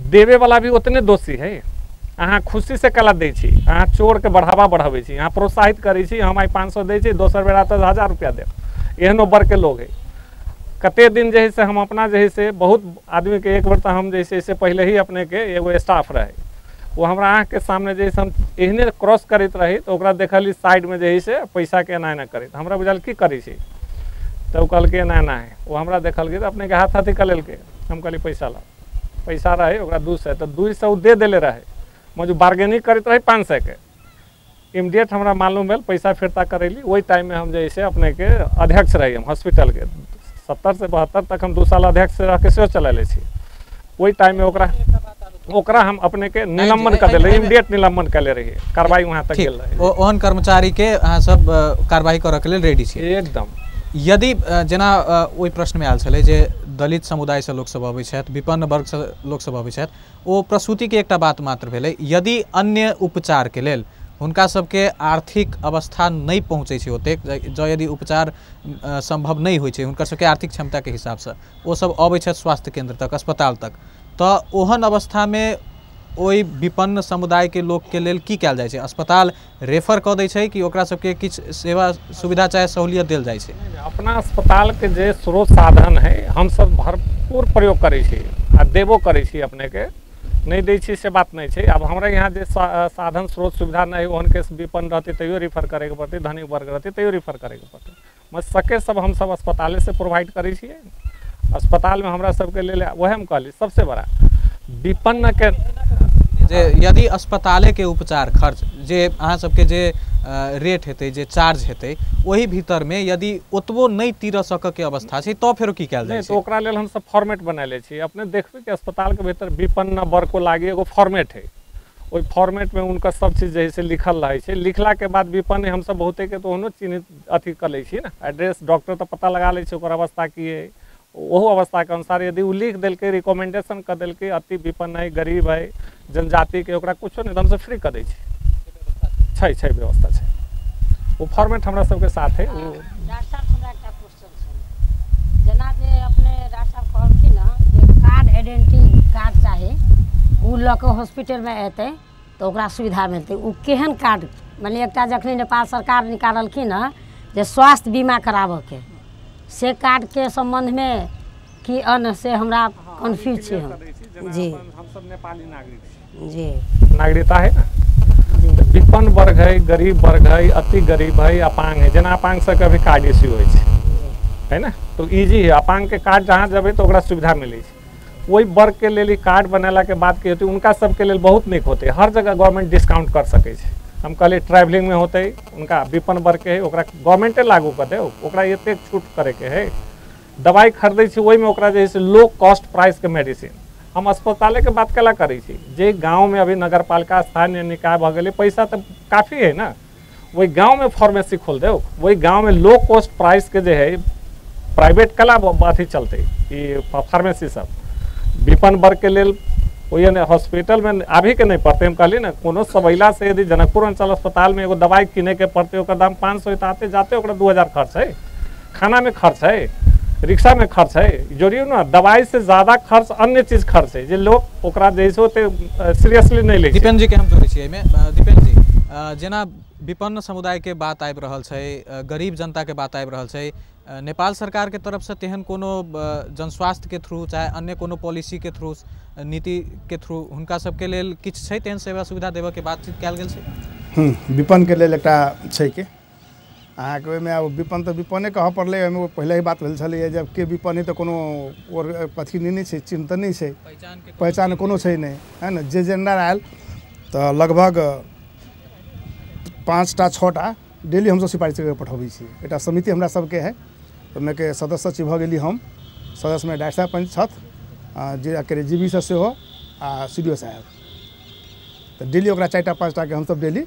देवे वाला भी उतने दोषी है। अहाँ खुशी से कला दै छी, अहाँ चोरके बढ़ावा बढ़ाबै छी, अहाँ प्रोत्साहित करै छी, हम आइ 500 दै छी दोसर बेर तऽ 1000 रुपैआ देब, एहनो वर्गके लोग है। कते दिन जे है से हम अपना जे है से बहुत आदमीके एक बेर तऽ हम जे है से पहले ही अपनेके एगो स्टाफ रहे, वो हमरा आँखके सामने जे है से हम एहने क्रॉस करैत रही तऽ ओकरा देखली साइडमे जे है से पैसाके एना एना करैत, हमरा बुझायल की करै छै, तऽ ओ कहलकै एना एना है। ओ हमरा देखलकै तऽ अपनेके हाथ हाथी कऽ लेलकै, हम कहली पैसा लाओ, पैसा रहे ओकरा 200, तऽ 200 ओ दे देले रहे, मजू बार्गेनिंग करैत रहे 500 के। इमीडिएट हमरा मालूम भेल, पैसा फिरता करैली। ओहि टाइममे हम जे है से अपनेके अध्यक्ष रही हम हॉस्पिटलके, 70 से 72 तक हम 2 साल अध्यक्ष रहिके सेहो चलेले छी। ओहि टाइममे ओकरा हम अपने के निलंबन कर देले, इमीडिएट निलंबन कर ले रहिए, कार्रवाई वहाँ तक गेल रहे। ओहन कर्मचारी के अहाँ सब कार्रवाई करऽ के लेल रेडी छी एकदम। यदि जेना ओहि प्रश्नमे आयल छलै जे दलित समुदायसँ लोकसब अबै छथि, विपन्न वर्गसँ लोकसब अबै छथि, ओ प्रसूतिके एकटा बात मात्र भेलै, यदि अन्य उपचारके लेल हुनका सबके आर्थिक अवस्था नहि पहुँचै छै ओतेक, जँ यदि उपचार सम्भव नहि होइ छै हुनकर सबके आर्थिक क्षमताके हिसाबसँ, ओ सब अबै छथि स्वास्थ्य केन्द्र तक, अस्पताल तक, तऽ ओहन अवस्थामे ओहि विपन्न समुदायके लोकके लेल की कयल जाइ छै? अस्पताल रेफर कऽ दै छै कि ओकरा सबके किछु सेवा सुविधा चाहे सहूलियत देल जाइ छै? अपना अस्पतालके जे स्रोत साधन है हमसब भरपूर प्रयोग करै छी आ देबो करै छी, अपनेके नहि दै छी से बात नहि छै। आब हमरा यहाँ जे साधन स्रोत सुविधा नहि, ओहन केस विपन्न रहतै तैयो रेफर करैके पड़तै, धनिक वर्ग रहतै तैयो रेफर करैके पड़तै, मगर सके सब हमसब अस्पताले से प्रोवाइड करै छियै। अस्पतालमे हमरा सबके लेल वएह हम कहली सबसे बड़ा विपन्न के जे यदि अस्पतालेके उपचार खर्च जे अहाँ सबके जे रेट हेतै, जे चार्ज हेतै, ओहि भीतरमे यदि ओतबो नहि तीरऽ सकऽके अवस्था छै तऽ फेरो की कयल जाइ छै? तऽ ओकरा लेल हमसब फॉर्मेट बना लै छी। अपने देखबै कि अस्पतालके भीतर विपन्न वर्गको लागि एगो फॉर्मेट है, ओहि फॉर्मेटमे हुनकर सब चीज जे है से लिखल रहै छै। लिखलाके बाद विपन्न हमसब बहुतेके तऽ ओहनो चिन्हित अथी कऽ लै छी ने, एड्रेस डॉक्टर तऽ पता लगा लै छै ओकर अवस्था की है, ओहो अवस्थाके अनुसार यदि ओ लिख देलकै, रिकमेंडेशन कऽ देलकै अति विपन्न है, गरीब है, जनजातिके, ओकरा कुछो नहि, तऽ हमसब फ्री कऽ दै छी। छै छै व्यवस्था छै, ओ फॉर्मेट हमरा सबके साथ है। डॉक्टर साहब हमरा एकटा क्वेश्चन छै, जेना जे अपने डॉक्टर साहब कहलखिन ने जे कार्ड आइडेंटिटी कार्ड चाही, ओ लऽ कऽ हॉस्पिटलमे एतै तऽ ओकरा सुविधा मिलतै, ओ केहन कार्ड? माने एकटा जखनी नेपाल सरकार निकाललखिन हँ जे स्वास्थ्य बीमा कराबऽके, से कार्डके सम्बन्धमे की अन्य से हमरा कन्फ्यूज छी हम। जी हमसब नेपाली नागरिक छी जी, नागरिकता है ना, विपन्न वर्ग है, गरीब वर्ग है, अति गरीब है, अपांग है, जेना अपांग सबके अभी कार्ड इश्यू होइ छै है ना, तो ईजी है, अपांग के कार्ड जहाँ जेबै तऽ ओकरा सुविधा मिलै छै। ओहि वर्गके लेल ई कार्ड बनेलाके बाद की होतै, हुनका सबके लेल बहुत नीक होतै, हर जगह गवर्नमेंट डिस्काउंट कर सकै छै। हम कहलियै ट्रैवलिंगमे होतै, उनका विपन्न वर्गके है ओकरा गवर्नमेंटे लागू कऽ दे, ओकरा एतेक छूट करैके है। दवाइ खरीदै छै ओहिमे ओकरा जे है से लो कॉस्ट प्राइसके मेडिसिन, हम अस्पताले के बात कला करै छी, जे गाँवमे अभी नगरपालिका स्थानीय निकाय भऽ गेलै, पैसा तऽ काफी है ना, वही गाँवमे फार्मेसी खोल दे, वही गाँवमे लो कॉस्ट प्राइस के जे है प्राइवेट कला अथी चलते ई फार्मेसी सब। विपन्न वर्ग के लेल ओहि हॉस्पिटल में आबी के नहीं पड़ते। हम कहली ना कोनो सबैला से यदि जनकपुर अंचल अस्पताल में एगो दवाई किने के पड़ते ओकर दाम 500 तो आते जाते ओकरा 2000 खर्च है, खाना में खर्च है, रिक्शा में खर्च है, जोड़ियो ना दवाई से ज़्यादा खर्च अन्य चीज खर्च है जे लोग ओकरा जैसे होते सीरियसली नहीं ले। दीपेन जी के हम जोड़ै छी एहिमे। दीपेन जी, जेना विपन्न समुदाय के बात आबि रहल छै, गरीब जनता के बात आबि रहल छै, नेपाल सरकार के तरफ से तेहन कोनो जनस्वास्थ्य के थ्रू चाहे अन्य कोनो पॉलिसी के थ्रू नीति के थ्रू हुनका सबके लेल किछु छै तेहन सेवा सुविधा देबऽ के बातचीत कयल गेल छै? विपन्न के लेल एकटा छै के अहाँके ओहिमे आब विपन्न तऽ विपन्ने कहऽ पड़लै। ओहिमे पहिले ही बात भेल छलैए जब के विपन्न है तऽ कोनो अथी नहि छै, चिन्ह तऽ नहि छै, पहचान कोनो छै नहि, है ने। जे जेंडर आयल तऽ लगभग 5टा 6टा डेली हमसब सिफारिश कऽ पठबै छी। एकटा समिति हमरा सबके है, ओहिमे के सदस्य सचिव भऽ गेली हम, सदस्यमे डाक्टर साहब पंच छथि, जे जी बी सँ सेहो आ सी डी ओ साहेब। तऽ डेली ओकरा 4टा 5टाके हमसब डेली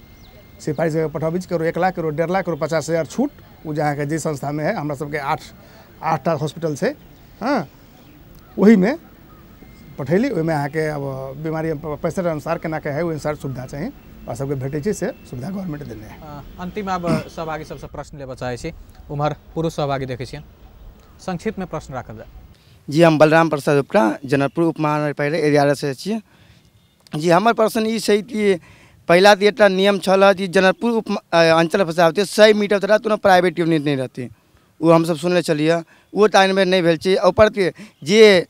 सिफारिश कऽ पठबै छी। ककरो 1 लाख, ककरो 1.5 लाख, ककरो 50,000 छूट ओ जे अहाँके जे संस्थामे है। हमरा सबके 8टा हॉस्पिटल छै, हँ, ओहिमे पठैली। ओहिमे अहाँके अब बीमारी पैसा अनुसार केना के है ओहि अनुसार सुविधा चाही और सबके भेटै छै, से सुविधा गवर्नमेंट देने है। अंतिम आब सहभागी सबसँ प्रश्न लेबऽ चाहै छी। उम्हर पुरुष सहभागी देखै छियनि, संक्षिप्तमे प्रश्न राखल जाय। जी, हम बलराम प्रसाद गुप्ता, जनकपुर उप महानगरपालिका एरिया से छी। जी, हमर प्रश्न ई छै कि पहिला तऽ एकटा नियम छल कि जनकपुर उप अंचल अस्पताल 100 मीटर तक कोनो प्राइवेट यूनिट नहि रहतै, ओ हमसब सुनले छलियै, ओ टाइममे नहि भेल छै। ऊपर जे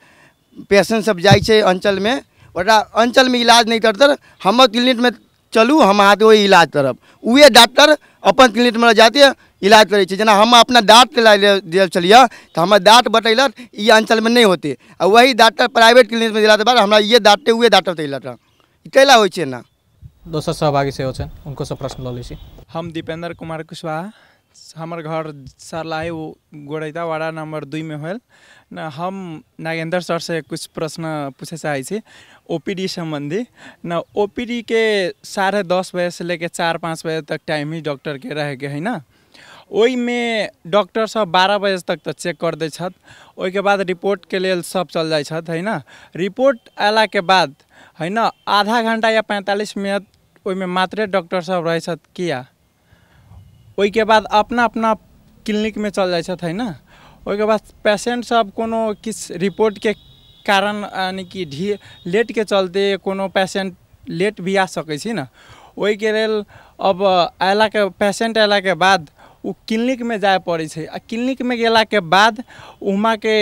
पेशेंट सब जाइ छै अंचलमे, ओकरा अंचलमे इलाज नहि करतै, हमर क्लिनिकमे चलू हम अहाँके ओहि इलाज करब, उहे डॉक्टर अपन क्लिनिकमे जाते इलाज करै छै। जेना हम अपना दाँतके दियल छलियै तऽ हमर दाँत बतेलक ई अंचलमे नहि होतै, आ वही डॉक्टर प्राइवेट क्लिनिकमे गेलाके बाद हमरा इहे दाँते उहे डॉक्टर बतेलक। कैला होइ छै ना? दोसर सहभागी सेहो छनि, हुनको से प्रश्न लऽ लै छी। हम दीपेंद्र कुमार कुशवाहा, हमर घर सरलाही गोरैता वाड़ा नंबर 2 में होल न। हम नागेंद्र सर से कुछ प्रश्न पूछे चाहै छी ओपीडी संबंधी न। ओपीडी के 10:30 बजे से लेके 4-5 बजे तक टाइम ही डॉक्टर के रहे के है ना। ओहिमे डॉक्टर सब 12 बजे तक तो चेक कर दै छथि, ओहिके बाद रिपोर्ट के लेल सब चल जाइ छथि है ना। रिपोर्ट अयला के बाद है ना आधा घंटा या 45 मिनट ओहिमे मात्रे डॉक्टर सब रहै छथि किया। ओहिके बाद अपना अपना क्लिनिकमे चल जाइ छथि है ना। ओहिके बाद पेशेंट सब कोनो किछु रिपोर्टके कारण यानी कि लेट के चलते कोनो पेशेंट लेट भी आ सकै छै ने। ओहिके लेल अब अयलाके पेशेंट अयलाके बाद ओ क्लिनिकमे जाय पड़ै छै, आ क्लिनिकमे गेलाके बाद वहाँके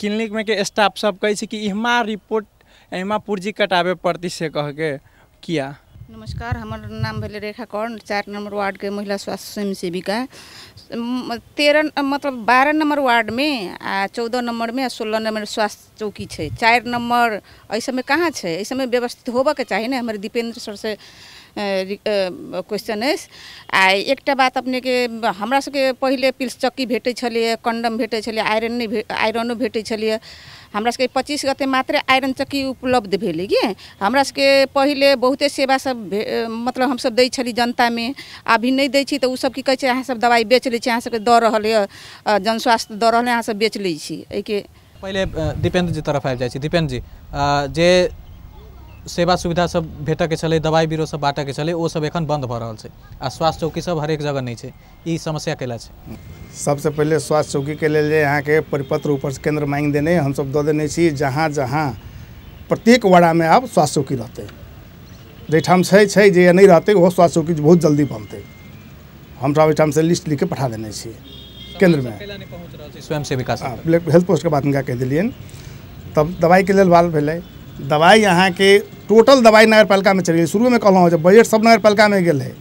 क्लिनिकमे के स्टाफ सब कहै छै कि इहमा रिपोर्ट एहिमा पुर्जी कटाबे पड़तै से कहके किया। नमस्कार, हमर नाम भेलै रेखा कर्ण, 4 नंबर वार्डके महिला स्वास्थ्य स्वयंसेविका। 13 मतलब 12 नंबर वार्डमे आ 14 नंबरमे आ 16 नंबर स्वास्थ्य चौकी छै। 4 नंबर एहि सबमे कहाँ छै? एहि सबमे व्यवस्थित होबऽके चाही ने। हमर दीपेंद्र सर से क्वेश्चन अछि। आ एकटा बात अपनेके, हमरा सबके पहिले पिल्स चक्की भेटै छलैए, कंडम भेटै छलैए, आयरन नहि आयरनो भेटै छलैए। हमरा सबके 25 गते मात्रे आयरन चक्की उपलब्ध भेलै कि। हमरा सबके पहिले बहुते सेवा सब मतलब हमसब दै छली जनतामे, अभी नहि दै छी तऽ ओ सब की कहै छै अहाँ सब दवाइ बेच लै छी, अहाँ सबके दऽ रहल यऽ जन स्वास्थ्य दऽ रहल अहाँ सब बेच लै छी। एहिके पहिले दीपेंद्र जी तरफ आबि जाइ छी। दीपेंद्र जी, जे सेवा सुविधा सब भेटऽके छलै, दवाइ बीरो सब बाँटऽके छलै, ओ सब एखन बन्द भऽ रहल छै आ स्वास्थ्य चौकी सब हरेक जगह नहि छै, ई समस्या कैला छै? सबसँ पहिले स्वास्थ्य चौकीके लेल जे अहाँके परिपत्र ऊपरसँ केन्द्र माँगि देने, हमसब दऽ देने छी। जहाँ जहाँ प्रत्येक वाड़ामे आब स्वास्थ्य चौकी रहतै, जाहिठाम छै छै, जे नहि रहतै ओहो स्वास्थ्य चौकी बहुत जल्दी बनतै। हमसब ओहिठामसँ लिस्ट लिखके पठा देने छी केन्द्रमे। स्वयंसेविका हेल्थ पोस्टके बात हुनका कहि देलियनि। तब दवाइके लेल बात भेलै। दवाइ अहाँके टोटल दवाइ नगरपालिकामे चलि गेलै। शुरूमे कहलहुँ जे बजट सब नगरपालिकामे गेल है।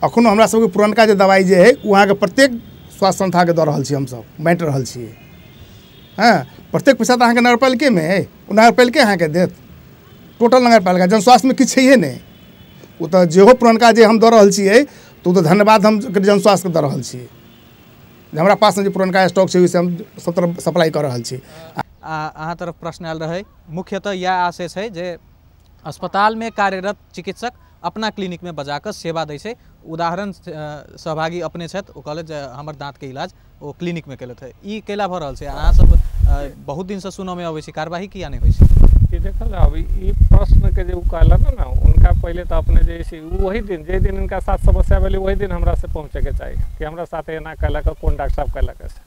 अखनो हमरा सबके पुरनका जे दवाइ जे है ओ अहाँके प्रत्येक स्वास्थ्य संस्थाके दऽ रहल छी, हमसब बाँटि रहल छियै। हँ, प्रत्येक पैसा तऽ अहाँके नगरपालिकेमे है, ओ नगरपालिके अहाँके देत। टोटल नगरपालिका जन स्वास्थ्यमे किछु छैहे नहि। ओ तऽ जेहो पुरनका जे हम दऽ रहल छियै तऽ ओ तऽ धन्यवाद हम जन स्वास्थ्यके दऽ रहल छियै। जे हमरा पासमे जे पुरनका स्टॉक छै ओहिसँ हम सब तरफ सप्लाई कऽ रहल छी। अहाँ तरफ प्रश्न आयल रहै। मुख्यतः इएह आशय छै जे अस्पतालमे कार्यरत चिकित्सक अपना क्लिनिकमे बजा कऽ सेवा दै छै। उदाहरण सहभागी अपने छथि, ओ कहलथि जे हमर दाँतके इलाज ओ क्लिनिकमे केलथि है। ई कैला भऽ रहल छै? अहाँ सब बहुत दिनसँ सुनऽमे अबै छै, कार्रवाई किया नहि होइ छै? कि देखल अब ई प्रश्नके जे ओ कहलन ने, उनका पहिले तऽ अपने जे छै वही दिन जे दिन इनका साथ समस्या भेलै वही दिन हमरा से पहुँचैके चाही कि हमरा साथ एना कहलक, कोन डॉक्टर साहब कहलक से।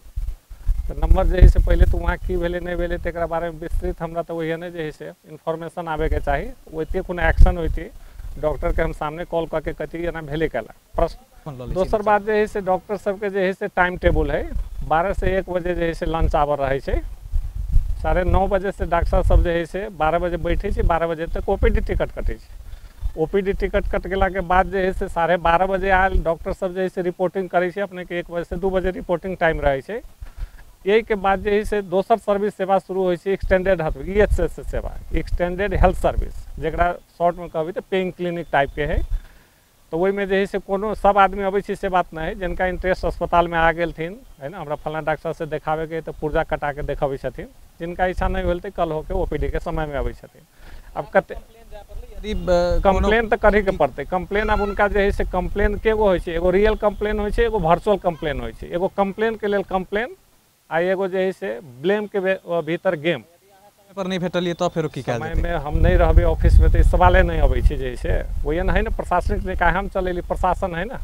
तऽ नंबर जे है से पहिले तऽ वहाँ की भेलै नहि भेलै तकरा बारेमे विस्तृत हमरा तऽ वही नहि जे है से इन्फॉर्मेशन आबैके चाही, ओते कोनो एक्शन होइतै डॉक्टरके हम सामने कॉल कऽ के कहती एना भेलै कैला प्रश्न। दोसर बात जे है से डॉक्टर सबके जे है से टाइम टेबुल है, 12 से 1 बजे जे है से लंच आवर रहै छै, 9:30 बजे से डॉक्टर सब जे है से 12 बजे बैठे छै, 12 बजे तक ओपीडी टिकट कटै छै। ओपीडी टिकट कट गेलाके बाद जे है से 12:30 बजे आयल डॉक्टर सब जे है से रिपोर्टिंग करै छै, अपनेके 1 बजे से 2 बजे रिपोर्टिंग टाइम रहै छै। एहिके बाद जे है से दोसर सर्विस सेवा शुरू होइ छै एक्सटेंडेड हेल्थ EHS सेवा, एक्सटेंडेड हेल्थ सर्विस, जकरा शॉर्टमे कहबै तऽ पेइंग क्लिनिक टाइपके है। तऽ ओहिमे जे है से कोनो सब आदमी अबै छै से बात नहि है, जिनका इंटरेस्ट अस्पतालमे आ गेलथिन है ना, हमरा फलाना डॉक्टर से देखाबैके है तऽ पुर्जा कटाके देखाबै छथिन, जिनका इच्छा नहि भेल तऽ कल होके OPD के समयमे अबै छथिन। आब कते कम्प्लेन तऽ करैके पड़तै, कम्प्लेन आब उनका जे है से कम्प्लेन केगो होइ छै, एगो रियल कम्प्लेन होइ छै, एगो वर्चुअल कम्प्लेन होइ छै, एगो कम्प्लेनके लेल कम्प्लेन आ एगो जे है से ब्लेम के भीतर गेम। पर नहीं भेटलियै तऽ फेरो की कयल जेतै? समयमे हम नहि रहबै ऑफिसमे तऽ सवाले नहि अबै छै जे से ओहन है ने। प्रशासनिक निकाय हम चलेली, प्रशासन है ने,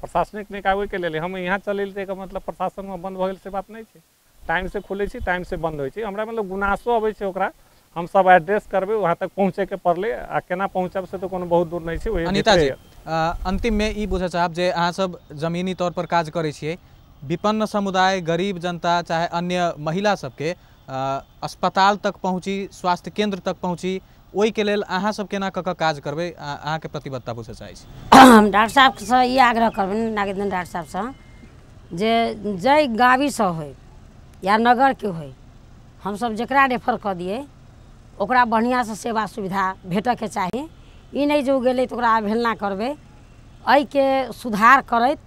प्रशासनिक निकाय ओहिके लेल हम यहाँ चलेली तऽ एकर मतलब प्रशासनमे बन्द भऽ गेल से बात नहि छै। टाइम से खुलै छै, टाइम से बन्द होइ छै। हमरा मतलब गुनासो अबै छै, ओकरा हम सब एड्रेस करबै, वहाँ तक पहुँचैके पड़लै आ केना पहुँचब से तऽ कोनो बहुत दूर नहि छै। अनिता जी, अन्तिममे ई बुझऽ चाहब जे अहाँ सब जमीनी तौर पर काज करै छियै, विपन्न समुदाय, गरीब जनता चाहे अन्य महिला सबके अस्पताल तक पहुँची, स्वास्थ्य केंद्र तक पहुँची, ओहिके लेल अहाँ सब केना कऽ कऽ काज करबै, अहाँके प्रतिबद्धता बुझऽ चाहै छी? हम डॉक्टर साहबसँ ई आग्रह करबै, नागेन्द्र डॉक्टर साहबसँ, जे जाहि गावीसँ होइ या नगरके होइ, हमसब जकरा रेफर कऽ दियै ओकरा बढ़िआँसँ सेवा सुविधा भेटऽके चाही। ई नहि जे ओ गेलै तऽ ओकरा अवहेलना करबै, एहिके सुधार करैत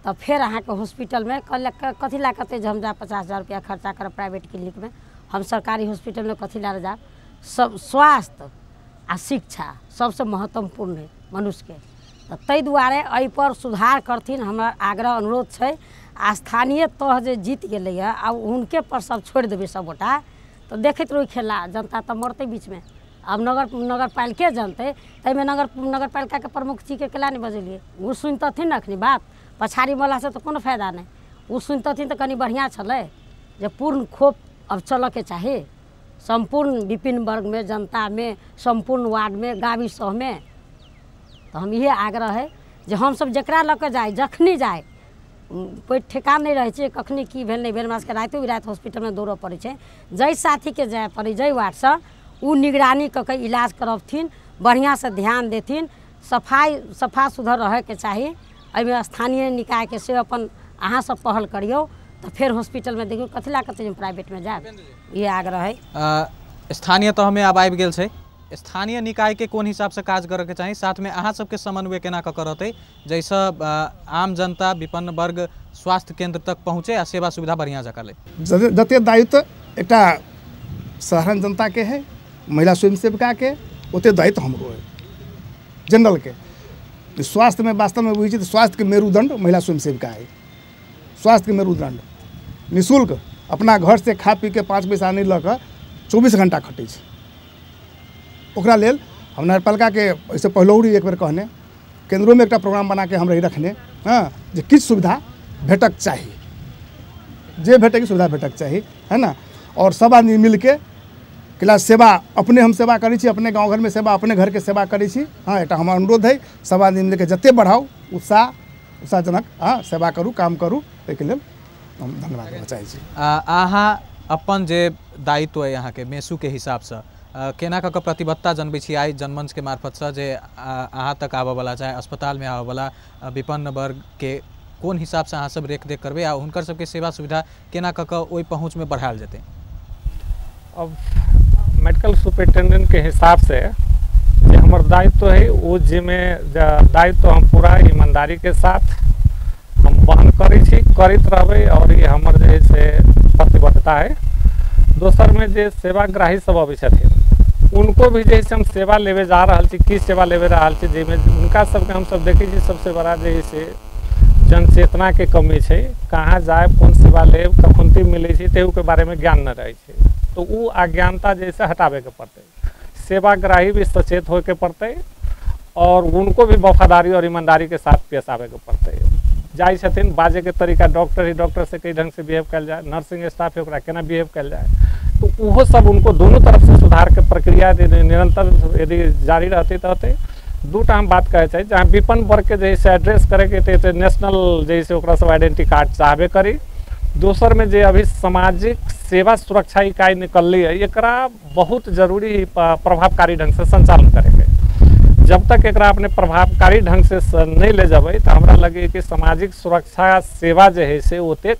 तऽ फेर अहाँके हॉस्पिटलमे कथी लए कहतै जे हम जा 50,000 रुपैआ खर्चा करब प्राइवेट क्लिनिकमे, हम सरकारी हॉस्पिटलमे कथी लए जायब। सब स्वास्थ्य आ शिक्षा सबसँ महत्वपूर्ण है मनुष्यके, तऽ ताहि दुआरे एहिपर सुधार करथिन, हमर आग्रह अनुरोध छै। आ स्थानीय तह जे जीत गेलैए आब हुनके पर सब छोड़ि देबै सबगोटा, तऽ देखैत रहू खेला, जनता तऽ मरतै बीचमे। आब नगरपालिके जनतै, ताहिमे नगरपालिकाके प्रमुख जीके केला नहि बजेलियै? ओ सुनितथिन ने अखनी बात, पछाड़ी मरलासँ तऽ कोनो फायदा नहि। ओ सुनितथिन तऽ कनि बढ़िआँ छलै जे पूर्ण खोप अब चलऽके चाही सम्पूर्ण विभिन्न वर्गमे, जनतामे, सम्पूर्ण वार्डमे, गावी सबमे। तऽ हम इहे आग्रह है जे हमसब जकरा लऽ कऽ जाइ, जखनी जाइ, कोइ ठेकान नहि रहै छै कखनी की भेल नहि भेल, हमरा सबके रातियो बिराति हॉस्पिटलमे दौड़ऽ पड़ै छै। जाहि साथीके जाय पड़ै, जाहि वार्डसँ, ओ निगरानी कऽ कऽ इलाज करबथिन, बढ़िआँसँ ध्यान देथिन, सफाइ सफा सुथर रहैके चाही। एहिमे स्थानीय निकायके से अपन अहाँ सब पहल करियौ तऽ फेर हॉस्पिटलमे देखियौ, कथी लए कहतै जे प्राइवेटमे जायब, इएह आग्रह है। स्थानीय तहमे आब आबि गेल छै, स्थानीय निकायके कोन हिसाबसँ काज करऽके चाही, साथमे अहाँ सबके समन्वय केना कऽ कऽ रहतै जाहिसँ आम जनता, विपन्न वर्ग स्वास्थ्य केंद्र तक पहुँचे आ सेवा सुविधा बढ़िआँ जकाँ लै? जते दायित्व एकटा साधारण जनताके है, महिला स्वयंसेविकाके, ओते दायित्व हमरो है जनरलके। स्वास्थ्यमे वास्तवमे बुझै छै तऽ स्वास्थ्यके मेरुदंड महिला स्वयंसेविका है। स्वास्थ्यके मेरुदंड निःशुल्क अपना घर से खा पी के 5 पैसा नहि लऽ कऽ 24 घंटा खटै छै। ओकरा लेल हम नगरपालिकाके एहिसँ पहिलौरी एक बेर कहने, केंद्रोमे एकटा प्रोग्राम बनाके हम रही रखने, हँ, जे किछु सुविधा भेटक चाही, जे भेटैके सुविधा भेटक चाही, है ना। और सब आदमी मिलके क्लास सेवा, अपने हम सेवा करै छी, अपने गाँव घरमे सेवा, अपने घरके सेवा करै छी। हाँ, एकटा हमर अनुरोध है सब आदमी मिलके जते बढ़ाउ, उत्साहजनक हाँ सेवा करू, काम करू, एहिके लेल हम धन्यवाद देना चाहै छी। अहाँ अपन जे दायित्व अइ अहाँके मेसुके हिसाबसँ केना कऽ कऽ प्रतिबद्धता जनबै छी आइ जनमंचके मार्फतसँ जे अहाँ तक आबऽवला चाहे अस्पतालमे आबऽवला विपन्न वर्गके कोन हिसाबसँ अहाँ सब रेख देख करबै आ हुनकर सबके सेवा सुविधा केना कऽ कऽ ओहि पहुँचमे बढ़ायल जेतै? अब मेडिकल सुपरिटेंडेंट के हिसाब से जे हमर दायित्व है वो जिम्मे दायित्व हम पूरा ईमानदारी के साथ हम वहन करै छी, करैत रहबै, और ये हमर जे है से प्रतिबद्धता है। दोसरमे जे सेवाग्राही सब अबै छथिन उनको भी जे हम सेवा लेवे जा रहल छी, की सेवा लेवे रहल छी, जाहिमे हुनका सबके हमसब देखै छी सबसे बड़ा जे है से जनचेतना के कमी छै, कहाँ जायब कोन सेवा लेब कखनती मिलै छै ताहूके बारेमे ज्ञान नहि रहै छै, तो उ अज्ञानता जे से हटाबैके पड़तै। सेवाग्राही भी सचेत होइके पड़तै और उनको भी वफादारी और ईमानदारी के साथ पेश आबैके पड़तै। जाइ छथिन बाजैके तरीका डॉक्टर ही डॉक्टर से कई ढंग से बिहेव कयल जाय, नर्सिंग स्टाफ ओकरा केना बिहेव कयल जाय, तो उहो सब उनको दोनों तरफ से सुधार के प्रक्रिया निरंतर यदि जारी रहतै तऽ होतै। दूटा हम बात कहै चाही, जहाँ विपन्न वर्ग के जे से एड्रेस करैके नेशनल जैसे ओकरा सब आइडेंटिटी कार्ड चाहबे करी। दोसर में जे अभी सामाजिक सेवा सुरक्षा इकाई निकलली है एकरा बहुत जरूरी प्रभावकारी ढंग से संचालन करेके। जब तक एकरा अपने प्रभावकारी ढंग से नहीं ले जबै तो हमरा लगे कि सामाजिक सुरक्षा सेवा जे है से ओतेक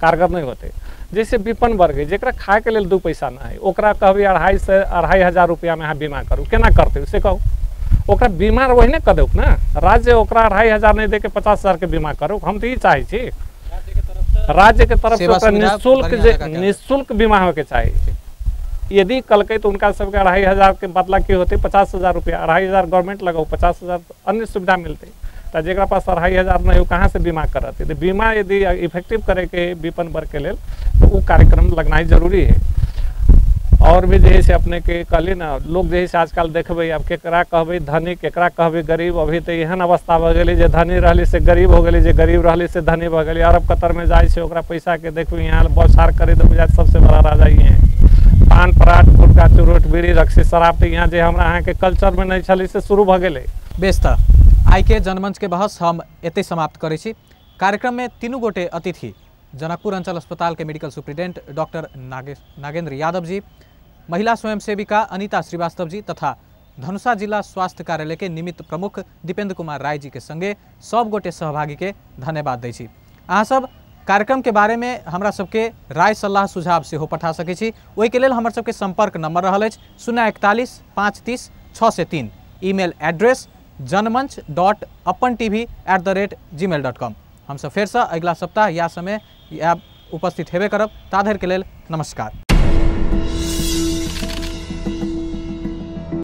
कारगर नहीं होते। जैसे विपन्न वर्ग है जरा खाए के लिए 2 पैसा ना है ओकरा कहबी 2,500 से 2,500 रुपया में अहाँ बीमा करू, केना करतै से कहू? ओकरा बीमा वही ने कऽ देलक ना, राज्य ओकरा 2,500 नहीं दे के 50,000 के बीमा करू, हम तो ई चाहै छी राज्य के तरफ से निःशुल्क जे निःशुल्क बीमा होके चाही। यदि कलकै तो उनका सबके 2,500 के बदला की होते 50,000 रुपया, 2,500 गवर्नमेंट लगाओ 50,000 अन्य सुविधा मिलते, तो जरा पास 2,500 नहीं हो कहाँ से बीमा करते? तो बीमा यदि इफेक्टिव करे के विपन्न वर्ग के लेल तो वो कार्यक्रम लगना जरूरी है। और भी जे से अपने के कहली ना लोग जे से आजकल देखबै आब केकरा कहबै धनी केकरा कहबै गरीब, अभी तो एहन अवस्था भऽ गेलै जे धनी रहली से गरीब हो गेलै, जे गरीब रहली से धनी भऽ गेलै। अरब कतर में जाइ छै ओकरा पैसा के देखबै यहाँ बौछार करे तऽ बुझायत सबसे बड़ा राजा ही है। पान पराठ गुटखा चुरोट बीड़ी रक्सी शराब तऽ यहाँ जे हमरा अहाँके कल्चर में नहीं छलै से शुरू भऽ गेलै। बेस, तऽ आइके जनमंच के बहस हम एतै समाप्त करै छी। कार्यक्रम में तीनू गोटे अतिथि जनकपुर अंचल अस्पताल के medical superintendent doctor Nagendra Yadav ji, महिला स्वयंसेविका अनिता श्रीवास्तव जी तथा धनुषा जिला स्वास्थ्य कार्यालय के निमित्त प्रमुख दीपेंद्र कुमार राय जी के संगे सब गोटे सहभागी के धन्यवाद दै छी। अहाँ सब कार्यक्रम के बारे में हमरा सबके राय सलाह सुझाव सेहो पठा सकै छी। ओहिके लेल हमर सबके संपर्क नंबर रहल अछि 041 530 603, ईमेल एड्रेस janmanch.apantv@gmail.com। हमसब फेरसँ अगिला सप्ताह या समय या उपस्थित हेबे करब। ता धरिके लेल नमस्कार।